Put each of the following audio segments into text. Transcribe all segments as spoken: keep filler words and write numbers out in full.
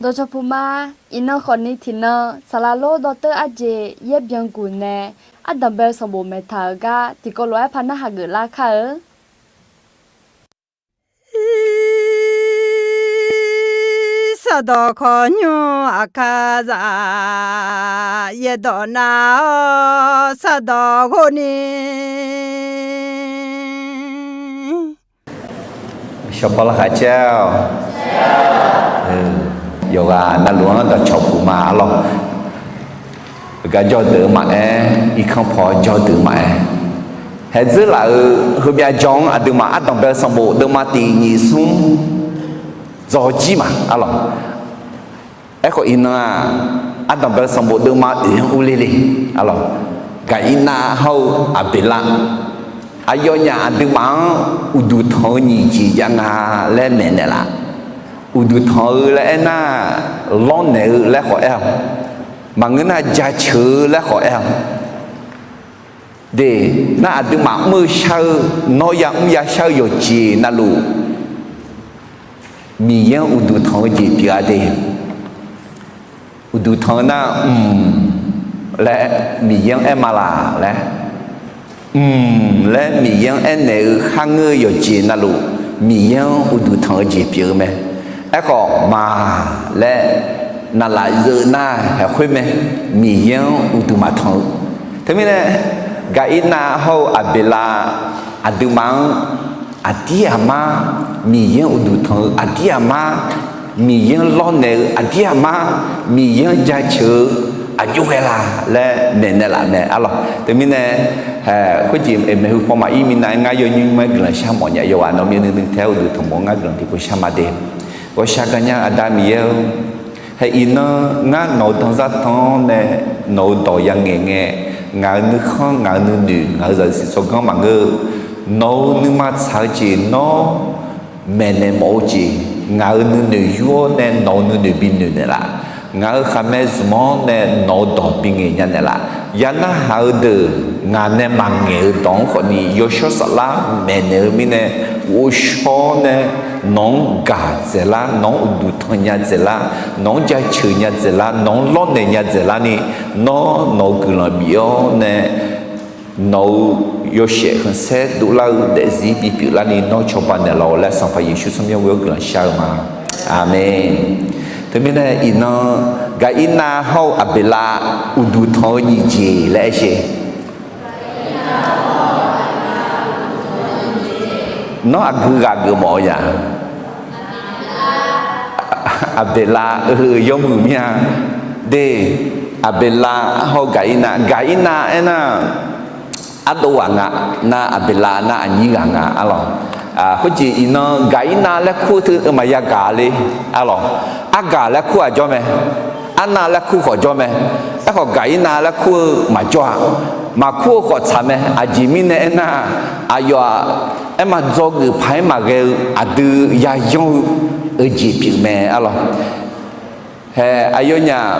Dawqcawq puq ma. Iqnan khawfni tiqnan saqlaq lor dawrteur arjeq yaer byan guq nae, ardanq bae-eu sanqbof maeqtaq-euq gar tiqkawv lof-aer par narhaq geuflar kar-eu. Irsaq dawq khawqnymr aqkar zaq, yaerdawq nav-awr saqdawq ghov ni. Shawrpar larkhaq caer-awq. Yawqghaq navluf-anr dawqcawq puq ma arlawq. Heugar jawrdeuq-eu maqaer, irkanr paw jawrdeuq maqaer, haeq dzeur laf-euq heumyav jan-anr aqduimaf ardanq bae-eu sanqbof deuvma tiq nyiq smr dzaw jir ma arlawq. Aerkhawf iqnan-aq, ardanq bae-eu sanqbof deuvma oeq-anr urler le arlawq. Gaqirnav hawr-eu Aqbeqlav, aqyawfnyaf aqduimaf-anr uqduq tanq-eu nyiq jeq jav nga laer maeqnaeq laf. Uqduq tanq-eu laer aernar, lawrnaeq-eu laer khawf aer-awq. Maqngeur nar jaceuq-eu laer khawf aer-awq. De, nar aqduimaf mr-eu shar-eu, nawr yamr yashar-eu yawqjeq navluf, Miqyaer-anr uqduq tanq-eu jeq pyeuf-a de. Uqduq tanq-eu nar, mq laer Miqyaer-anr aer ma laq laer, mq laer Miqyaer-anr aernaeq-eu kharngeur-eu yawqjeq navluf, Miqyaer-anr uqduq tanq-eu jeq pyeuf-eu mae. Aerkhawf, ma laer naqlaf zeuv nar haeq khoer mae, Miqyaer-anr uqduq maqtanq-eu. Teumirnae, Gaqirnav hawr-eu Aqbeqlav aqduimaf-anr aqdir aqmar Miqyaer-anr uqduq tanq-eu aqdir aqmar, Miqyaer-anr lawrnaeq-eu aqdir aqmar, Miqyaer-anr jaceuq-eu aqjox ghae la laer maeqnaeq laf mae arlawq. Teumirnae, khoerjeq maeqhu paw maqir minav-aer ngar yawnymr nymr-aer guiqlanq shar mawf nya. Yawqghaq nawq-eu myavnuiv nuiv taef-aer uqduq tanq mawf-eu ngar guiqlanq tiqpov shar ma de. Ghawqshaq gaqnya Aqda Miqyaer-or, haeq iqnan ngar nawq-eu danzar tan-awr nae nawq-eu dawq yangaeq ngae, ngaq-euq nuikhanr, ngaq-euq nuinoeq, ngaq-euq zaqsiq tsawrganr maqngeur-eu, nawq-euq nuima tsaq-eu jeq nawr maeqnaeq mawf-eu jeq, ngaq-euq nuinoeq yur-awr nae nawq-euq nuinoeq binoeq naeqlaf, ngaq-euq khaqmae zmq-anr nae nawq-euq dawq bingaeq nya naeqlaf, yanarhaq-eu deuq ngaq nae maqngaeq-eu dawq-anr khawfni yawshawr saflar maeqnaeq-eu mirnae, ghovshaw-awr nae nawq-anr gaq dzaeqlar, nawq-anr uqduq tanq nya dzaeqlar, nawq-anr jaceuq nya dzaeqlar, nawq-anr lawrnaeq nya dzaeqlar ni, nawr nawq-euq guiqlanq bif-awr nae nawq-euq yawshaef khanqsaer dovlar-eu daefzir bipyeuf larni nawr cawba naeqlaf-awq laer Sanqpaq Yeqsur tsawrmyanr ghoe-awr guiqlanq shar-eu ma. Aqmeq. Teumirnae iqnan Gaqirnav hawr-eu Aqbeqlav uqduq tanq-eu nyiq jeq laer aer sher. Nawr aqgeu ghaq geufmawf-eu ya? Aqbeqlav-eu yawmuiq mir-a. De, Aqbeqlav hawr-eu Gaqirnav, Gaqirnav aernar, ardov ghaq nga, nar Aqbeqlav nar aqnyir ghaq nga arlawq. Khoerjeq iqnan Gaqirnav laer kur-eu teu maqya gaq le arlawq. Argaq laer kur-aq jawr mae, Arnav laer kur khawf jawr mae. Aerkhawf Gaqirnav laer kur-eu maqjawr-aq, maqkur-eu khawf tsaq mae. Aqjeq mirnae aernar, aqyawf-aq, aerma dzawgeuf paq-aer maqghae-eu aqdui yayanr-eu, eu jeq pyeuf mae arlawq. Hae, aqyawfnyaf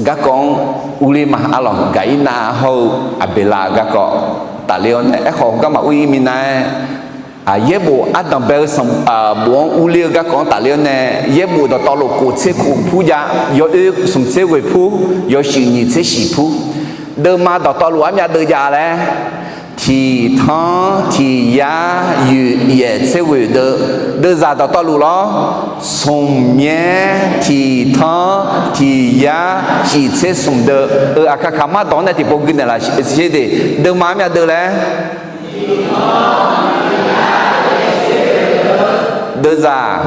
garkawv-anr urler ma arlawq. Gaqirnav hawr-eu Aqbeqlav garkawv tafler-awr nae, aerkhawf garma ur-ir minav-aer, yaerbof ardanq bae-eu sanq, bof-anr urler-eu garkawv-anr tafler-awr nae, yaerbof dawqtawvluf kof tser kof pur jav, yawoer smq tser ghoeq pur, yawshuif nyiq tser shiq pur, deuvma dawqtawvluf armyav deuv jav laer, tiq tanr tiq yar yoeq yaef tser ghoeq deuv, deuvzaq dawqtawvluf lawr, smq myaer tiq tanr tiq yar shif tser smq deuv-eu aqkaq kaqmar dawq-anr nae tiqpov gui naeqlaf sher de. Deuvma armyav deuv laer, deuvzaq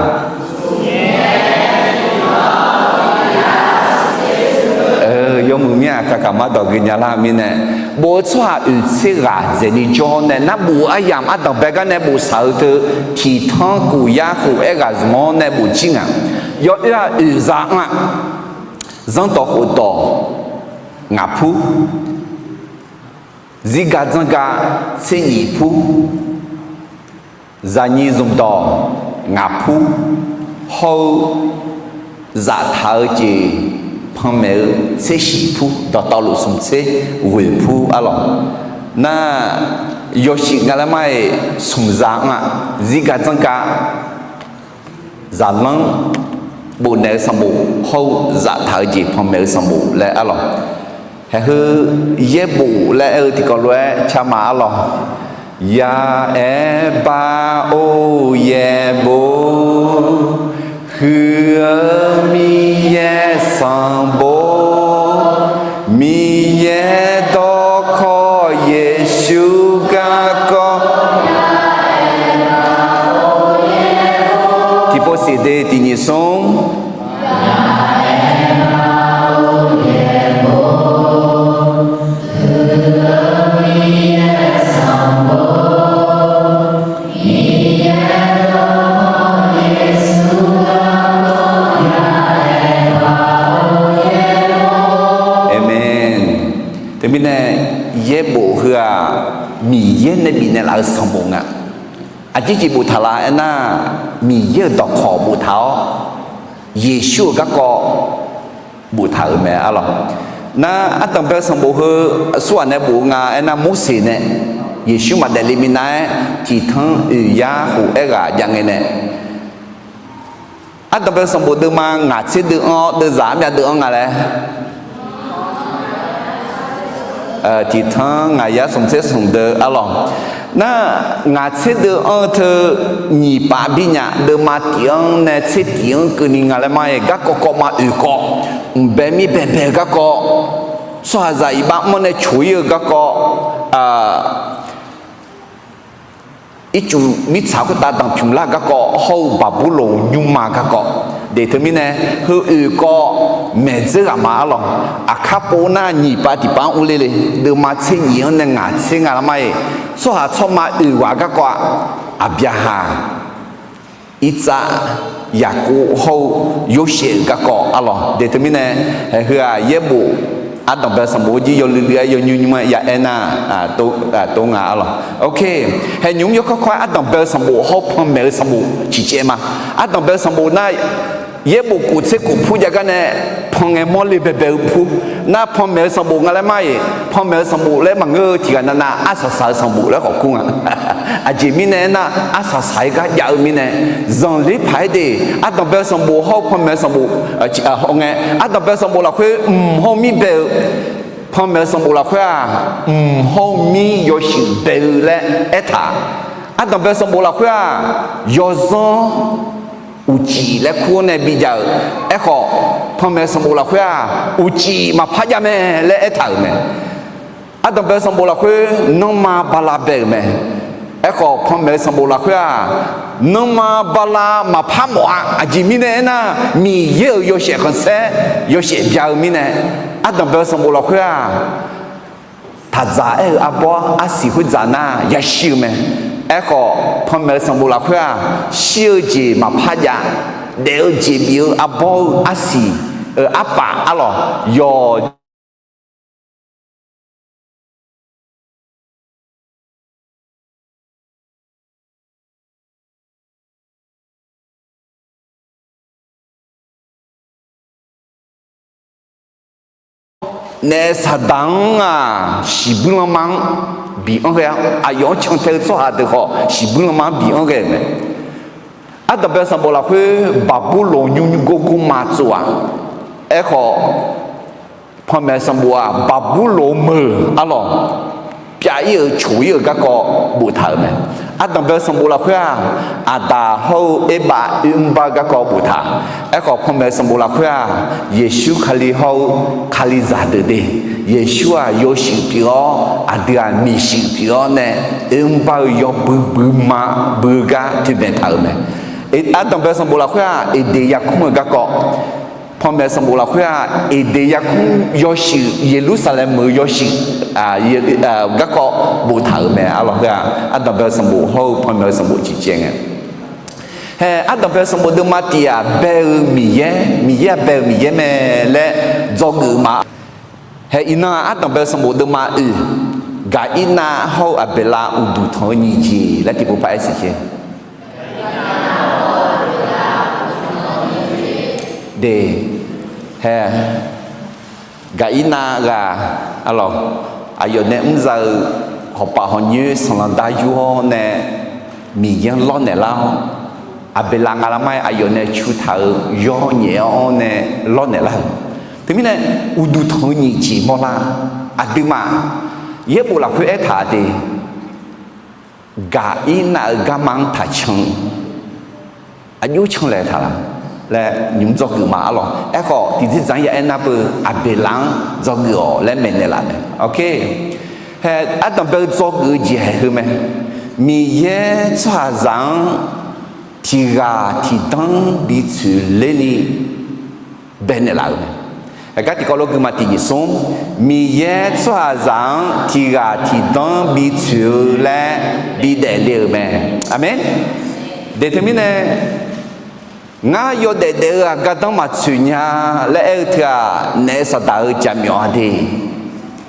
yawmuiq mir-aq, aqkaq kaqmar dawq gui nya lar mirnae, bof-eu tsawrhaq oeq tser ghaq dzaeqni jawr-awr nae, nar bof-eu aryamq ardanq bae gar nae bof saq-eu teu, tiq tanr kof yar khof aer ghaq zmq-awr nae bof jir ngaq. Yawoer-aq oeqza anr-aq, zanrdawq khofdawq ngaq pur, zirga dzanrga tser nyiq pur, zaqnyiq zmqdawq ngaq pur, hawr-eu zaftaq-eu jeq panmaeq-eu tser shiq pur, dawqtawvluf smq tser ghoeq pur arlawq. Nar, yawshuif nga laer mar-iq smqza anr-aq, zirga dzanrga, zaqlanr bofnaeq-eu sanqbof hawr-eu zaftaq-eu jeq panmaeq-eu sanqbof laer arlawq. Haeq heu yaerbof laer aer-eu tiqkawv lof-aer car ma arlawq. Ya'aer bar or yaerbof, huiq-eu Miqyaer sanqbof, Miqyaer dawqkawq Yeqsur garkawv. Tiqpov siq de tiqnyiq smr. Aqmeq. Teumirnae yaerbof heu-aq, Miqyaer nae bifnaeq laf-eu sanqbof nga. Aqjeq jeq boftaq la aernar, Miqyaer-euq dawqkawq boftaq-awr, Yeqsur-euq garkawv boftaq-euq mae arlawq. Nar ardanqbae sanqbof heu aqsurghaq nae bof-eu nga aernar, Morseq nae Yeqsur maqdaef le minav-aer tiqtanq oeq yar khof aerghaq jav ngae nae, ardanqbae sanqbof deuvma ngaq tser deuv anr-awr deuvzaq armyav deuv anr nga laer, tiqtanq ngaq yar smq tser smq deuv arlawq. Nar ngaq tser deuv anr-eu teu nyiq paf bi nya, deuvma tiq anr nae tser tiq anr keuvni nga laer ma-aer, garkawv kawv ma oeq kawv, mqbae mir baebae-eu garkawv, tsawrhaqzaq iqbax mr nae coq-ir-eu garkawv, ircuf mirtsaq khoertav danqpymq lar garkawv hawr-eu Baqburloq nymrma garkawv. De teumirnae heu oeq kawv maeqdzeur ghaq ma arlawq. Aqkar pov nar nyiq pav tiqpav-anr urler le. Deuvma tser nyiq-anr nae ngaq tser nga lar ma-aer, tsawrhaq tsawrma oeq ghaq garkawv-aq, Aqbyaqhaq, Irtsav, Yaqkov hawr-eu Yorsaev-euq garkawv arlawq. De teumirnae, haeq heu-aq yaerbof ardanqbae sanqbof jir yawluiv luiv-aer yawnymr nymr-aer ya aer nar, tov nga arlawq. Ok, haeq nymq-mr yawkawr kawr-aer ardanqbae-eu sanqbof hawr-eu panmaeq-eu sanqbof ciqcaev ma. Ardanqbae sanqbof nar, yaerbof kof tser kof pur jav gar nae pan ngae mawrle baebae-eu pur. Nar panmaeq-eu sanqbof nga laer ma-iq, panmaeq-eu sanqbof laer maqngeur-eu tiq ghaq navnav arsaq saq-eu sanqbof laer khawf kur nga. Aqjeq mirnae aernar, arsaq saq-aer gar jav-eu mirnae, zanqler paq-aer de, ardanqbae sanqbof hawr-eu panmaeq sanqbof, hawngae, ardanqbae sanqbof lafkhoer mq hawr-eu mir bae-eu, panmaeq sanqbof lafkhoer-aq, mq hawr-eu mir yawshuif bae-eu laer aertaq. Ardanqbae sanqbof lafkhoer-aq, yawzanr uqcif laer kur-awr nae bijav-euq. Aerkhawf, panmaeq sanqbof lafkhoer-aq, uqcif maqpar jav mae laer aertaq-euq mae. Ardanqbae sanqbof lafkhoer nanrma bala bae-euq mae. Aerkhawf, panmaeq sanqbof lafkhoer-aq, nanrma bala maqpar mawf-a. Aqjeq mirnae aernar, Miqyaer-euq yawshaef khanqsaer yawshaef bya-eu mirnae, ardanqbae sanqbof lafkhoer-aq, taqdzaq aer-eu arbawr arsiq khoerdzaq nar yashir-eu mae. Aerkhawf, panmaeq sanqbof lafkhoer-aq, shir-eu jeq maqpar jav, daef-eu jeq bif-eu arbawr-eu arsiq-euq arpaf arlawq yawq nae Saqdaq-anr-aq, shiqbuir lanma-anr bi anr ghae-a. Aqyawf-anr cantae-eu tsawrhaq deuq khawf, shiqbuir lanma-anr bi anr ghae-euq mae. Ardanqbae sanqbof lafkhoer Baqburloq nymr nymr gor gor ma tsov-aq. Aerkhawf, panmaeq sanqbof-aq, Baqburloq meuq arlawq, pyav-ir-euq coq-ir-euq garkawv boftaq-euq mae. Ardanqbae sanqbof lafkhoer-aq, Aqdaq hawr-eu Erbav oermr bar-eu garkawv boftaq. Aerkhawf, panmaeq sanqbof lafkhoer-aq, Yeqsur Kali hawr-eu Kalizaq deuq de, Yeqsur-aq yawshuif pyeuf-awr, aqdui-aq miqshuif pyeuf-awr nae, oermr bar-eu yawbui buima bui-eu gar toeqmaeq taq-euq mae. Ardanqbae sanqbof lafkhoer-aq, Eqdeq yarkmr-euq garkawv, panmaeq sanqbof lafkhoer-aq, Eqdeq yarkmr yawshuif, Yeqlursaqlaeq meuq-eu yawshuif garkawv boftaq-euq mae. Arlawq khoer-aq, ardanqbae sanqbof hawr-eu panmaeq-eu sanqbof ciqcaev ngae. Hae, ardanqbae sanqbof deuvma tiq-aq, bae-eu Miqyaer, Miqyaer-aq bae-euq Miqyaer mae laer dzawgeuf ma. Hae, iqnan-aq, ardanqbae sanqbof deuvma oeq, Gaqirnav hawr-eu Aqbeqlav uqduq tanq-eu nyiq jeq laer tiqpov paq-aer siqkhaer de. Hae, Gaqirnav ghaq, arlawq, aqyawf nae mrza-eu hawpaf hawqnyoer sanqlanq dar yur-awr nae Miqyaer-anr lawrnaeq lar-awr, Aqbeqlav nga lar mar-aer aqyawf nae cu taq-euq yawr nyaef-awr nae lawrnaeq lar-euq. Teumirnae uqduq tanq-eu nyiq jeq mawrlar. Aqduimaf yaerbof lafkhoer aertaq de, Gaqirnav-euq garma-anr taqcan, aqjox canlaeq taq la laer nymq-mr dzawgeuf ma arlawq. Aerkhawf tiqjeq dzaq-anr ya aernar beu Aqbeqlav-anr dzawgeuf-awq laer maeqnaeq laf mae. Hae, ardanqbae-eu dzawgeuf-eu jeq haeq heu mae. Miqyaer tsawrhaqzaq-anr tiq ghaq tiq danr bi tsoeq ler ni baenaeq laf-euq mae. Aqgar tiqkawv lof guima tiq nyiq smr, Miqyaer tsawrhaqzaq-anr tiq ghaq tiq danr bi tsoeq-eu laer bi daefle-euq mae. Aqmeq. De teumirnae, ngar yawdaef daef-eu-aq gardanr maqtsoeq nya laer aer-eu teu-aq, naef saqdaq-eu jaqmyawf-a de.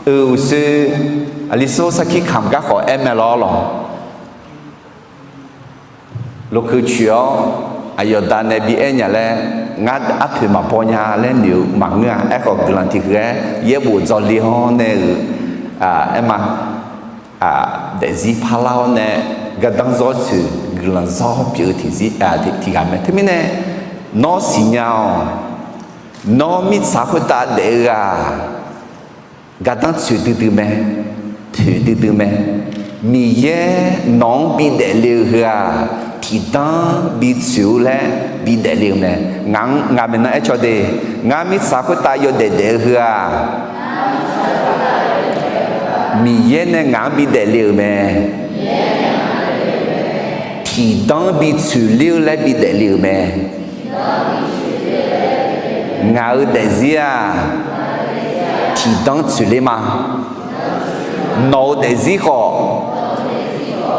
Eu, uqshoe, aqli sor sarkir kamq garkhawf aer mae lawr lawq. Lokeu coeq-awr aqyawf da nae bi aer nya laer, ngar arpoeq maqbaw nya laer noeq-eu maqngeur-a. Aerkhawf guiqlanq tiq huiq-aer yaerbof dzawle-awr nae-euq, aer ma, daefzir parlar-awr nae gardanr zawr tsoeq guiqlanq zawr pyeuf-eu tiqzir tiq ghaq mae. Teumirnae nawr siqnya-awq. Nawr mirtsaq khoertav daef-eu-aq, gardanr tsoeq duidui mae, poeq duidui mae. Miqyaer nawq-anr bi daefle-eu heu-aq, tiqdanr bi tsoeq-eu laer bi daefle-eu mae. Ngaq-anr ngaq maeqnan aer caw de, ngar mirtsaq khoertav yawdaef daef-eu heu-aq, Miqyaer nae ngaq-anr bi daefle-euq mae. Tiqdanr bi tsoeq ler-eu laer bi daefle-euq mae. Ngaq-euq daefzir-aq, tiqdanr tsoeq ler ma. Nawq-euq daefzir khawf,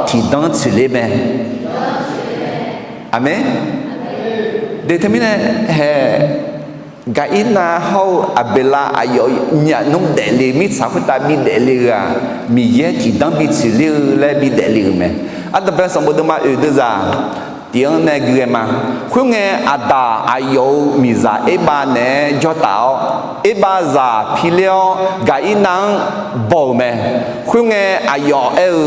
tiqdanr tsoeq ler mae. Aqmeq. De teumirnae hae, Gaqirnav hawr-eu Aqbeqlav aqyawf nyaf nmr daefle mirtsaq khoertav bi daefle-eu-aq, Miqyaer tiqdanr bi tsoeq ler-eu laer bi daefle-euq mae. Ardanqbae sanqbof deuvma oeq deuvzaq tiq-anr nae gui ghae ma. Khoerngae, Aqdaq aqyawf-euq miqzaq Erbav naeq-aer jawrtaf-awr, Erbav zaq piler-awr Gaqirnav-anr baw-euq mae. Khoerngae, aqyawf aer-eu,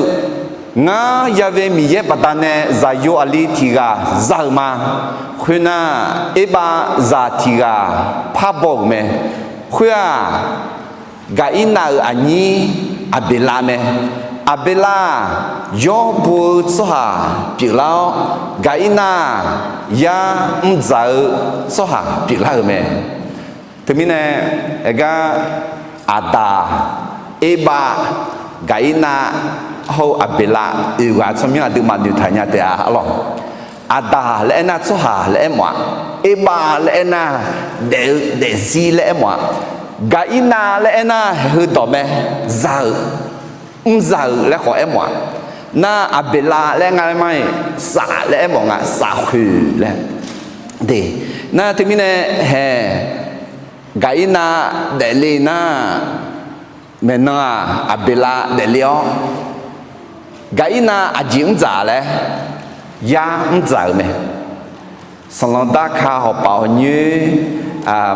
Ngar yave Miqyaer baqdanae zaqyo aqli tiq ghaq za-euq ma. Khoernar, Erbav zaq tiq ghaq parbaw-euq mae. Khoer-aq, Gaqirnav-euq aqnyir Aqbeqlav mae. Aqbeqlav-aq, yawr bo-eu tsawrhaq pyeuflar-awr, Gaqirnav-aq, yar mr dzaq-eu tsawrhaq pyeuflar-euq mae. Teumirnae, aergar Aqdaq, Erbav, Gaqirnav hawr-eu Aqbeqlav oeq ghaq tsawrmyanr aqduimaf noeqtaq nya taef-a arlawq. Aqdaq laer aernar tsawrhaq laer aermawf-a. Erbav laer aernar daef-eu daefzir laer aermawf-a. Gaqirnav laer aernar haeq heu dawq mae, za-euq, mr za-euq laer khawf aermawf-a. Nar Aqbeqlav laer nga laer mar-iq, saf laer aermawf nga, safkhoeq laer. De, nar teumirnae haeq, Gaqirnav daefle nar, maeqnan-aq Aqbeqlav daefle-awr, Gaqirnav aqjeq mr dzaq laer, yar mr dzaq-euq mae. Sanqlanq dar ka, hawpaf hawqnyoer,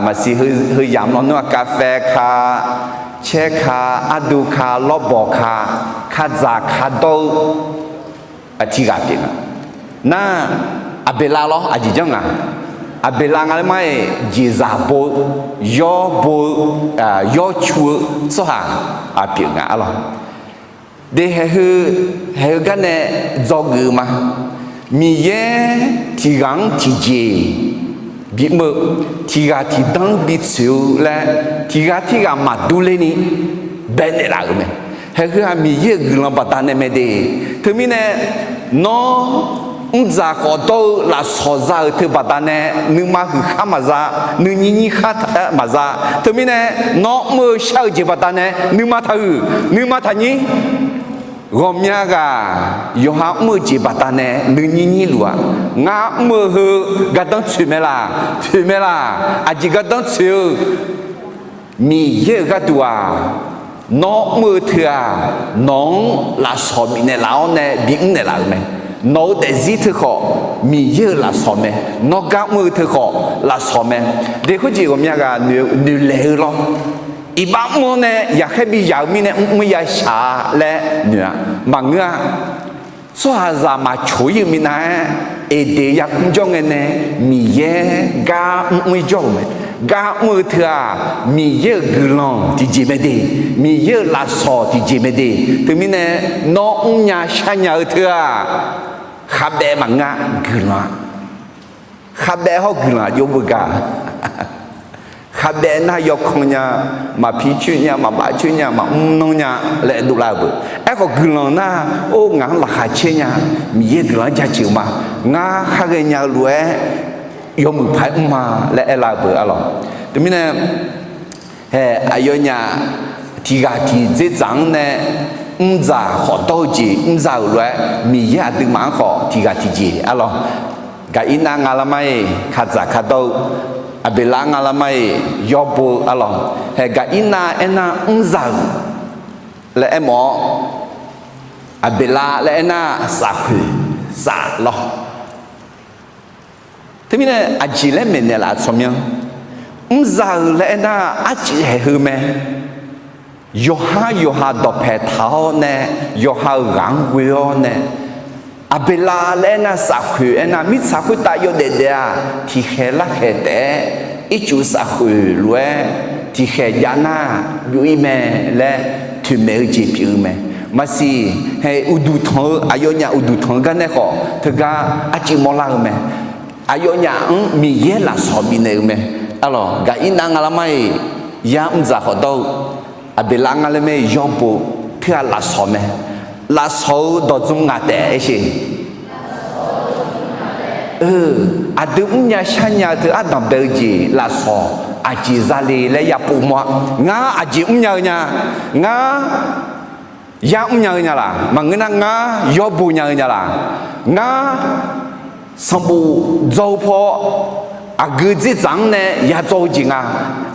maqsiq heu yamq lawnmr-aq, kaffae ka, caer ka, ardu ka, lawrbawq ka, kadzaq ka dawr-eu tiq ghaq pyeuf nga. Nar, Aqbeqlav lawr aqjeq janr nga. Aqbeqlav nga laer mar-iq, jeqzaq bo-eu, yawr bo-eu, yawr cu-eu tsawrhaq pyeuf nga arlawq. De haeq heu, haeq heu garnae dzawgeuf-eu ma. Miqyaer tiq ghaq-anr tiqjeq bimr-eu, tiq ghaq tiqdanr bitsoeq-eu laer, tiq ghaq tirghaq maqdur lerni baenaeq laf-euq mae. Haeq heu-aq Miqyaer-euq guiqlanq baqdanae mae de. Teumirnae, nawr mr dzaq khawf dawr-eu lafsawq za-euq teu baqdanae, nuima huiq khar maqza, nuinyir nyir khar maqza. Teumirnae, nawr mr-eu shar-eu jeq baqdanae nuima taqhuiq, nuima taqnyir. Ghawqmya ghaq yawqha mr-eu jeq baqdanae nuinyir nyir luf-a. Ngar mr-eu heu gardanr tsoeq mae laq, tsoeq mae laq. Aqjeq gardanr tsoeq-eu Miqyaer-euq gharduq-aq, nawr mr-eu teu-aq, nawq-anr lafsawq bifnaeq laf-awr nae bimr naeq laf-euq mae. Nawq-eu daefzir teu khawf Miqyaer-euq lafsawq mae. Nawr gar mr-eu teu khawf lafsawq mae. De khoerjeq ghawqmya ghaq noeqlaeq-eu lawr. Iqbax mr-awr nae yaqkhaer bi yaq-eu mirnae mr mr ya shaq-a laer noeq-a. Maqngeur-a. Tsawrhaqzaq maqcoq-ir-eu minav-aer Eqdeq yarkmr jawr ngae nae Miqyaer gar mrmr-ir jawr-euq mae. Gar mr-eu teu-aq, Miqyaer-euq guiqlanq tiqjeq mae de, Miqyaer-euq lafsawq tiqjeq mae de. Teumirnae nawr mrnya sharnya-eu teu-aq, khabaev maqngeur-a, guiqlanq-a. Khabaev hawr guiqlanq jov beugar. Khabaev nar yawkan nya, maqpi coer nya, maqbav coer nya, maqmr nanr nya laer dovlar-eu beu. Aerkhawf guiqlanq nar, or ngaq-anr laqkhaq caer nya, Miqyaer guiqlanq-anr jaceuq-eu ma, ngar khar ghaenya-eu lof-aer yawmuiq paq-aer mr ma laer aerlar-eu beu arlawq. Teumirnae, hae, aqyawfnyaf tiqghaq tiqdzerdzaq-anr nae mrdzaq khawf dawr-eu jeq mrza-euq lof-aer Miqyaer aqduimaf-anr khawf tiqghaq tiqjeq arlawq. Gaqirnav nga lar mar-iq kadzaq kadawr-eu, Aqbeqlar nga lar mar-iq yawbo-eu arlawq. Hae, Gaqirnav aernar mrza-euq laer aermawf-awr, Aqbeqlar laer aernar safkhoeq saf lawr. Teumirnae aqjeq laer maeqnaeq laf tsawrmyanr, mrza-euq laer aernar arcuif haeq heu mae. Yawqhar yawqha dawqpae taq-awr nae, yawqha-euq ghaq-anr ghoe-awr nae, Aqbeqlav laer aernar safkhoeq aernar mirtsaq khoertav yawdaef daef-aq tiqkhaeq larkhaeq taef-aer ircuf safkhoeq lof-aer tiqkhaeq jav nar byov-ir mae laer toeqmaeq-eu jeq pyeuf-eu mae. Maqsiq, hae, uqduq tanq-eu aqyawfnyaf uqduq tanq-eu gar nae khawf teugar arcuif mawrlar-eu mae. Aqyawfnyaf-anr Miqyaer lafsawq bifnaeq-eu mae. Arlawq, Gaqirnav nga lar mar-iq yar mrdzaq khawf dawr-eu, Aqbeqlav nga lar mar-iq yawbo, teughaq lafsawq mae. Lafsawq-eu dawqdzmr ngaq taef aersheq. Aqdui mrnya sharnya-eu teu ardanq bae-eu jeq lafsawq aqjeq zale laer yapov mawr-a. Ngar aqjeq mrnya-eu nya, ngar yar mrnya-eu nya laq, maqngeur nar ngar yawbo nya-eu nya laq, ngar sanqbof dzaw-eu paw aqgeu dzerdzaq-anr nae yadzaw-eu jeq nga,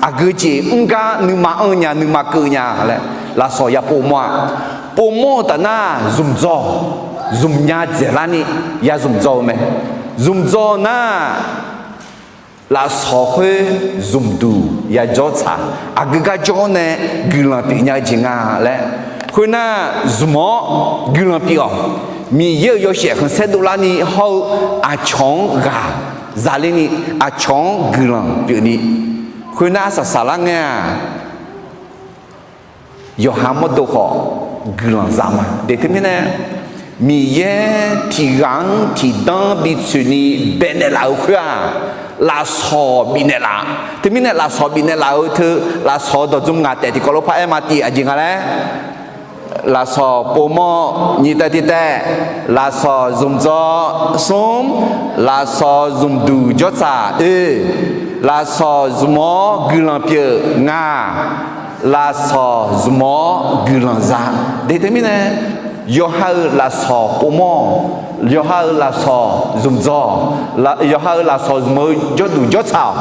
aqgeu jeq mr gar nuima anr-eu nya, nuima keuv-eu nya laer lafsawq yapov mawr-a. Povmawr-eu taf nar zmqdzawr, zmqnya dzaeqlarni ya zmqdzawr-eu mae. Zmqdzawr nar lafsawq khoer zmqduq yajawr tsaq, aqgeu gar jawr nae guiqlanq pyeufnya-eu jeq nga laer. Khoernar zmq-awr guiqlanq pyeuf-awq. Miqyaer-euq yawshaef khanqsaer dovlarni hawr-eu aqcawq-anr ghaq zalerni, aqcawq-anr guiqlanq pyeufni, khoernar arsaq saqlar ngae-aq, yawqha mawrdo khawf guiqlanq za ma. Deq teumirnae, Miqyaer tiqghaq-anr tiqdanr bitsoeqni baenaeq laf-euq khoer-aq, lafsawq bifnaeq laf. Teumirnae lafsawq bifnaeq laf-eu teu, lafsawq-eu dawqdzmr ngaq taef tiqkawv lof par aer ma tiv aqjeq nga laer. Lafsawq povmawr nyiq taev tiq taev, lafsawq zmqdzawr smr, lafsawq zmqduq jawrtsaq oe, lafsawq zmq-awr guiqlanq pyeuf ngaq, lafsawq zmq-awr guiqlanq za. Deq teumirnae, yawqha-euq lafsawq povmawr-awq, yawqha-euq lafsawq zmqdzawr-awq, yawqha-euq lafsawq zmq-eu jawrduq jawrtsaq-awq.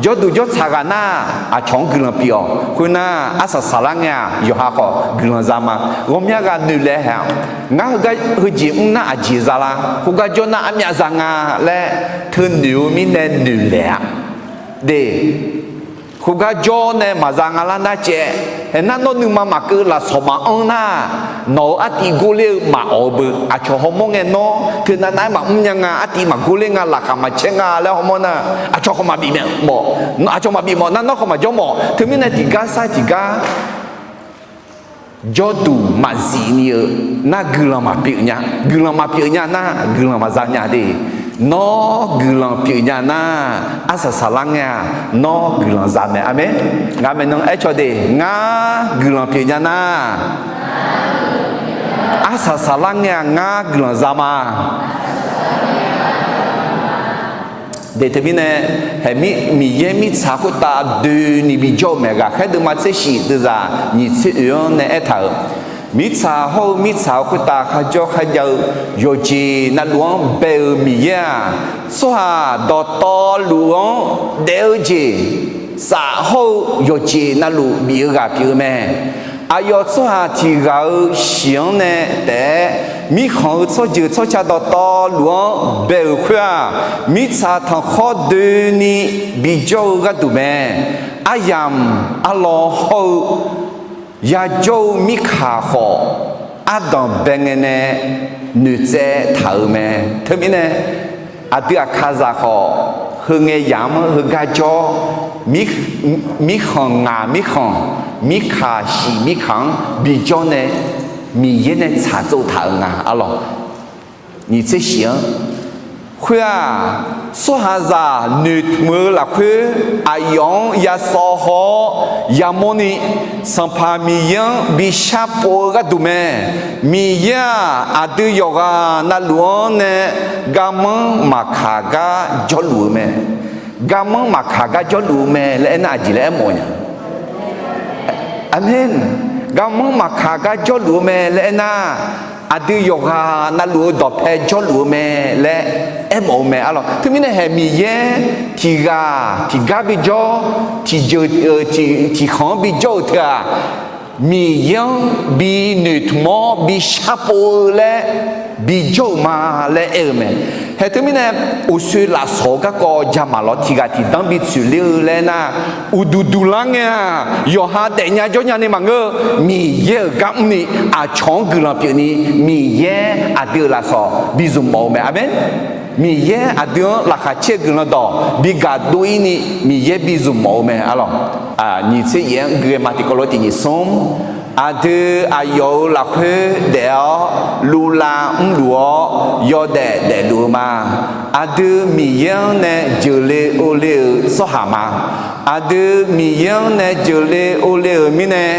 Jawrduq jawrtsaq ghaq nar aqcawq-anr guiqlanq pyeuf-awq. Khoernar arsaq saqlar ngae-aq yawqha khawf guiqlanq za ma. Ghawqmya ghaq noeqlaeq hae-aq, ngar heugar heujeq mr nar aqjeq za lar, khoergar jawr nar armyav za nga laer teunoeq-eu mirnae noeqlaeq-a. Deq, khoergar jawr nae maqza nga lar nar caev, haeq nar nawr nuima maqkeuv lafsawq maqanr nar, nawq-euq artiv gorler-eu maqawq-eu beu. Aqcawq hawmawr ngae nawr teunav nav-aer maqmr nya nga, artiv maqgorler nga, laqkhaq maqcaer nga laer hawmawr nar, aqcawq khawf maqbif mawf, aqcawq maqbif mawf nar nawr khawf maqjawr mawf. Teumirnae tiqgar sar tiqgar jawrduq maqzif ni-eu nar guiqlanq maqpyeuf nya. Guiqlanq maqpyeuf nya nar guiqlanq maqza nya de. Nawr guiqlanq pyeuf nya nar, arsaq saqlar ngae-aq nawr guiqlanq za mae. Aqmeq. Ngaq maeqnan aercaw de, ngar guiqlanq pyeuf nya nar, arsaq saqlar ngae-aq ngar guiqlanq za ma. Deq teumirnae, haeq, Miqyaer mirtsaq khoertav doeni bijawr-eu mae. Ghaqkhaer deuvma tser shif deuvzaq nyiq tser oeq-anr nae aertaq-euq, mirtsaq hawr-eu mirtsaq khoertav kharjawr kharjav-eu yawqjeq navluf-anr bae-eu Miqyaer-aq, tsawrhaq dawqtawvluf-anr daef-eu jeq saf hawr-eu yawqjeq navluf bif-eu ghaq pyeuf-eu mae. Aqyawf tsawrhaq tiq ghaq-euq shiq-anr nae taef-aer, mirkhanq-euq tsawrjeuq tsawrca dawqtawvluf-anr bae-euq khoer-aq, mirtsaq tanqkhawr doeni bijawr-eu gharduq mae. Aryamq arlawr hawr-eu yajawr-eu mirkaq khawf, ardanq bae ngae nae noeqtsaev taq-euq mae. Teumirnae, Aqdui aqkazaq khawf, heu ngae yamq-anr heugar jawr, mirkhanq ngaq mirkhanq, mirkaq shif mirkaq-anr bijawr nae, Miqyaer nae tsaq tsov taq-euq nga arlawq. Nyiq tser shif-anr, khoer-aq, tsawrhaqzaq noeqtmq-eu lafkhoer aqyawf-anr yasawv haw-awr yamawrni, Sanqpaq Miqyaer-anr bi sharpov-eu gharduq mae. Miqyaer-aq, aqdui yawqghaq navluf-anr nae garmanr maqkaq gar jawrluf-eu mae. Garmanr maqkaq gar jawrluf-eu mae laer aernar, aqjeq laer aermawf-eu nya? Aqmeq. Garmanr maqkaq gar jawrluf-eu mae laer aernar, aqdui yawqghaq navluf-eu dawqpae jawrluf-eu mae laer aermawf-eu mae arlawq. Teumirnae haeq Miqyaer tiqghaq tiqgar bijawr, tiqjeuq tiqkhanq-anr bijawr-eu teu-aq, Miqyaer-anr bi noeqtmq-awr bi sharpov-eu laer bijawr-euq ma laer aer-eu mae. Haeq teumirnae, uqshoe lafsawq-eu garkawv jaqmaq lawr tiqghaq tiqdanr bi tsoeqler-eu laer aernar, uqduq duq lar ngae-aq, yawqha daefnya jawrnya ni maqngeur-eu, Miqyaer-euq gar mrni aqcawq-anr guiqlanq pyeufni, Miqyaer aqdui-euq lafsawq bi zmq mawf-eu mae. Aqmeq. Miqyaer aqdui-anr laqkhaq caer-eu guiqlanq dawq bi gaqdov-ir ni Miqyaer bi zmq mawf-eu mae arlawq. Nyiq tser yaef-anr gui-aer ma tiqkawv lof tiq nyiq smr. Aqdui aqyawf-euq lafkhoer daef-awr luvlav mrluf-awr yawdaef daefluf-eu ma. Aqdui Miqyaer-anr nae jeuqle ovle-euq tsawrhaq ma. Aqdui Miqyaer-anr nae jeuqle ovle-euq mirnae,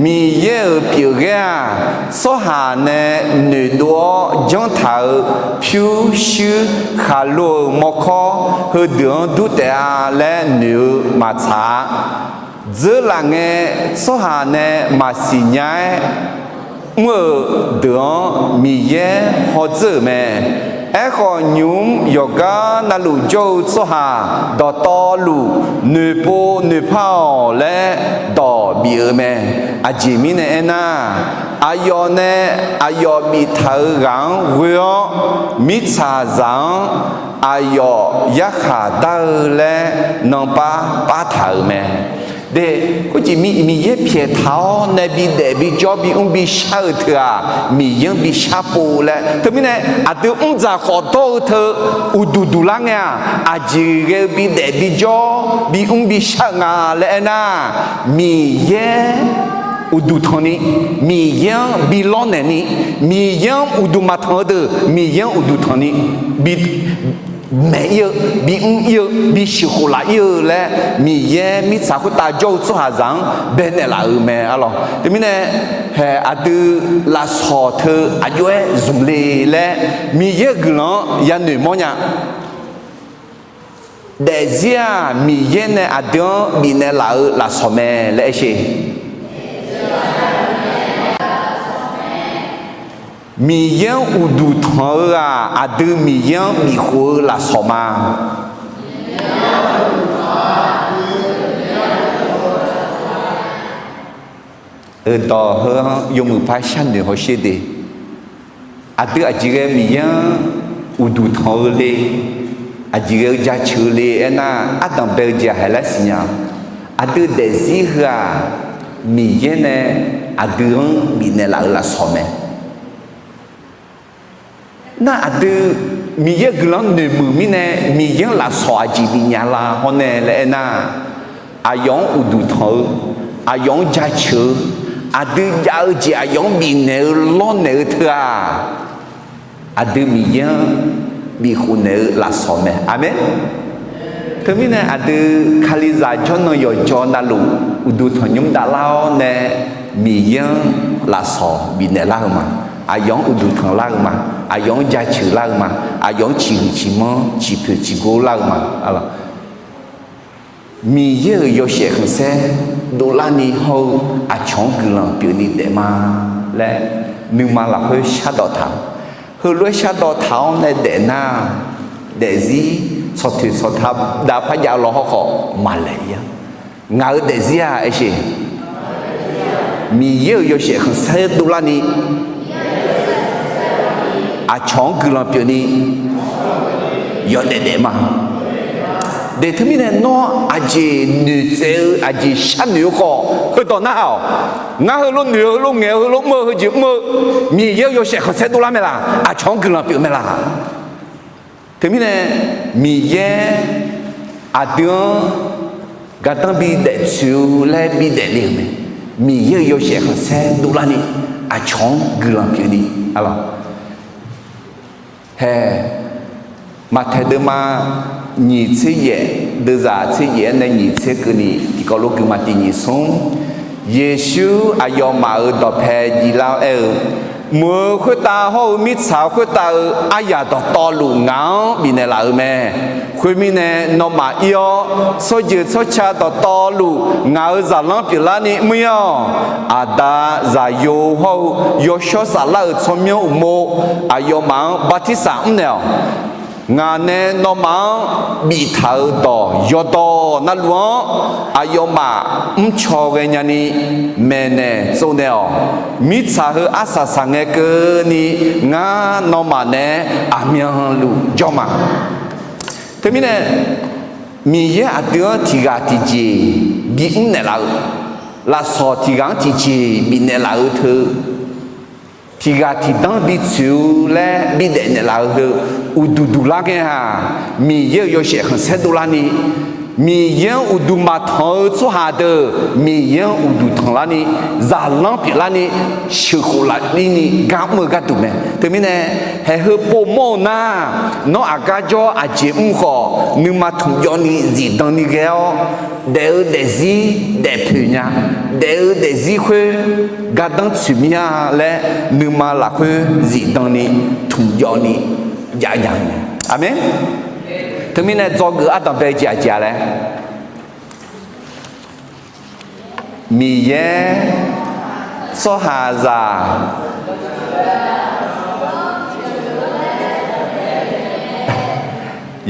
Miqyaer-euq pyeufghaer-aq, tsawrhaq nae noeqdov-awr janr taq-euq pyurshuir khaqlo-euq mawrkawr heudeuq-anr dur taef-a laer noeq-eu maqtsaq-a. Dzeurlaf ngae, tsawrhaq nae maqsiq nya-aer mr-euq deuq-anr Miqyaer hawdzeur-euq mae. Aerkhawf, nymq-mr yawqgar navluf jawr-eu tsawrhaq dawqtawvluf noeqpov noeqpar-awq laer dawq bif-eu mae. Aqjeq mirnae aernar, aqyawf nae aqyawf biftaq-euq ghaq-anr ghoe-awr, mirtsaqzaq-anr aqyawf yarkhaq dar-eu laer nanpar partaq-euq mae. De, khoerjeq Miqyaer pyaeq taq-awr nae bidaef bijawr bimr bishar-euq teu-aq, Miqyaer-anr bi sharpov laer. Teumirnae aqdui mrdzaq khawf dawr-eu teu uqduq duq lar ngae-aq, aqjeq ghae-eu bidaef bijawr bimr bishar-eu nga laer aernar, Miqyaer uqduq tanqni, Miqyaer-anr bi lawrnaeq ni, Miqyaer-anr uqduq maqtanq-eu deuq Miqyaer-anr uqduq tanqni, bi maeq-ir-eu, bimr-ir-eu, bisheuq khof laf-ir-eu laer Miqyaer mirtsaq khoertav jawr-eu tsawrhaqzaq-anr baenaeq laf-euq mae arlawq. Teumirnae, haeq aqdui lafsawq teu aqjox-aer zmq le laer Miqyaer-euq guiqlanq-anr yanoeq mawr nya. Daefzir-aq, Miqyaer nae aqdui-anr bifnaeq laf-eu lafsawq mae laer aer sher. Miqyaer-anr uqduq tanq-eu-aq, aqdui Miqyaer-anr bifkhof-eu lafsawq ma. Eudawq heu-anr yawmuiq par sharnoeq hawsher de. Aqdui aqjeq ghae Miqyaer-anr uqduq tanq-eu le, aqjeq ghae-eu jaceuq-eu le aernar, ardanq bae-eu jeq-aq haeq laer siqnya. Aqdui daefzir heu-aq, Miqyaer nae aqdui-anr bifnaeq laf-eu lafsawq mae. Nar aqdui Miqyaer-euq guiqlanq-anr noeqmuiq mirnae, Miqyaer-anr lafsawq aqjeq bifnya la hawr nae laer aernar, aqyawf-anr uqduq tanq-eu, aqyawf-anr jaceuq-eu, aqdui jav-eu jeq aqyawf-anr bifnaeq-eu lawrnaeq-eu teu-aq, aqdui Miqyaer-anr bifkhof naeq-eu lafsawq mae. Aqmeq. Teumirnae aqdui Kalizaq jawrnan yawqjawr navluf uqduq tanqnymr davlar-awr nae Miqyaer-anr lafsawq bifnaeq lar-eu ma. Aqyawf-anr uqduq tanq lar-eu ma. Aqyawf-anr jaceuq lar-eu ma. Aqyawf-anr ciqhuiq ciqmanr ciqpoeq ciqgor lar-eu ma. Miqyaer-euq yawshaef khanqsaer dovlarni hawr-eu aqcawq-anr guiqlanq pyeufni daef ma laer nuima lafkhoer shardawq taq. Heulof-aer shardawq taq-awr nae daef nar, daefzir tsawqtoeq tsawqtav dav par jav-eu law hawrkhawf maqlaeq-ir-a. Ngaq-euq daefzir-aq aer sher, Miqyaer-euq yawshaef khanqsaer dovlarni aqcawq-anr guiqlanq pyeufni yawdaef daef ma. De teumirnae nawr aqjeq noeqtsaev-eu aqjeq sharnoeq-eu khawf heudawq narhaq-awq. Ngar heulof noeq-eu, heulof ngaeq-eu, heulof mr-eu, heujeq mr-eu, Miqyaer-euq yawshaef khanqsaer dovlar mae laq? Aqcawq-anr guiqlanq pyeuf mae laq? Teumirnae Miqyaer aqdui-anr gardanr bidaef tsoeq-eu laer bidaef le-euq mae. Miqyaer-euq yawshaef khanqsaer dovlarni aqcawq-anr guiqlanq pyeufni, arlawq. Hae, Maqtaeq deuvma nyiq tser yaef, deuvzaq tser yaef-aer nae nyiq tser keuvni tiqkawv lof guiqma tiq nyiq smr. Yeqsur aqyawfmaf-euq dawqpae jivlar-awr aer-eu, Mq-euq khoertav hawr-eu mirtsaq khoertav-euq aryaq dawqtawvluf ngaq-anr bifnaeq laf-euq mae. Khoermirnae, nawmaf ir-awr, tsawrjeuq tsawrca dawqtawvluf ngaq-euq zaqlanr pyeuflarni mr-ir-awq. Aqda, Zaqyo hawr-eu Yawshawr Saflar-euq tsawrmyanr uqmov aqyawfmaf-anr bartirsaq mrnaeq-awq. Ngaq nae nawmaf-anr biftaq-euq dawq yawqdawq navluf-anr aqyawfmaf mrcaw ghaenya ni maeqnaeq tsovnaeq-awq. Mirtsaq heu arsaq saq ngae keuvni ngar nawmaf naeq-aer aqmyanluf jawr ma. Teumirnae, Miqyaer aqdui-anr tiqghaq tiqjeq bimr naeqlaf-eu, lafsawq tiqghaq-anr tiqjeq bifnaeq laf-eu teu, tiqghaq tiqdanr bitsoeq-eu laer bidaef naeqlaf-eu heu uqduq duq lar ngae-aq, Miqyaer-euq yawshaef khanqsaer dovlarni, Miqyaer-anr uqduq maqtanq-eu tsawrhaq deuq Miqyaer-anr uqduq tanqlarni, zaqlanr pyeuflarni, sheuqkhof laflirni gar mr-eu gharduq mae. Teumirnae, haeq heu povmawr-eu nar, nawr aqgar jawr aqjeq mr khawf, nuima tmq jawvni zifdan ni ghae-awr, daef-eu daefzir daefpoeq nya, daef-eu daefzir khoer gardanr tsoeq mir-a laer, nuima lafkhoer zifdan ni tmq jawvni jav nya-eu mae. Aqmeq. Teumirnae dzawgeuf ardanqbae-eu jeq aqjeq-a laer, Miqyaer tsawrhaqzaq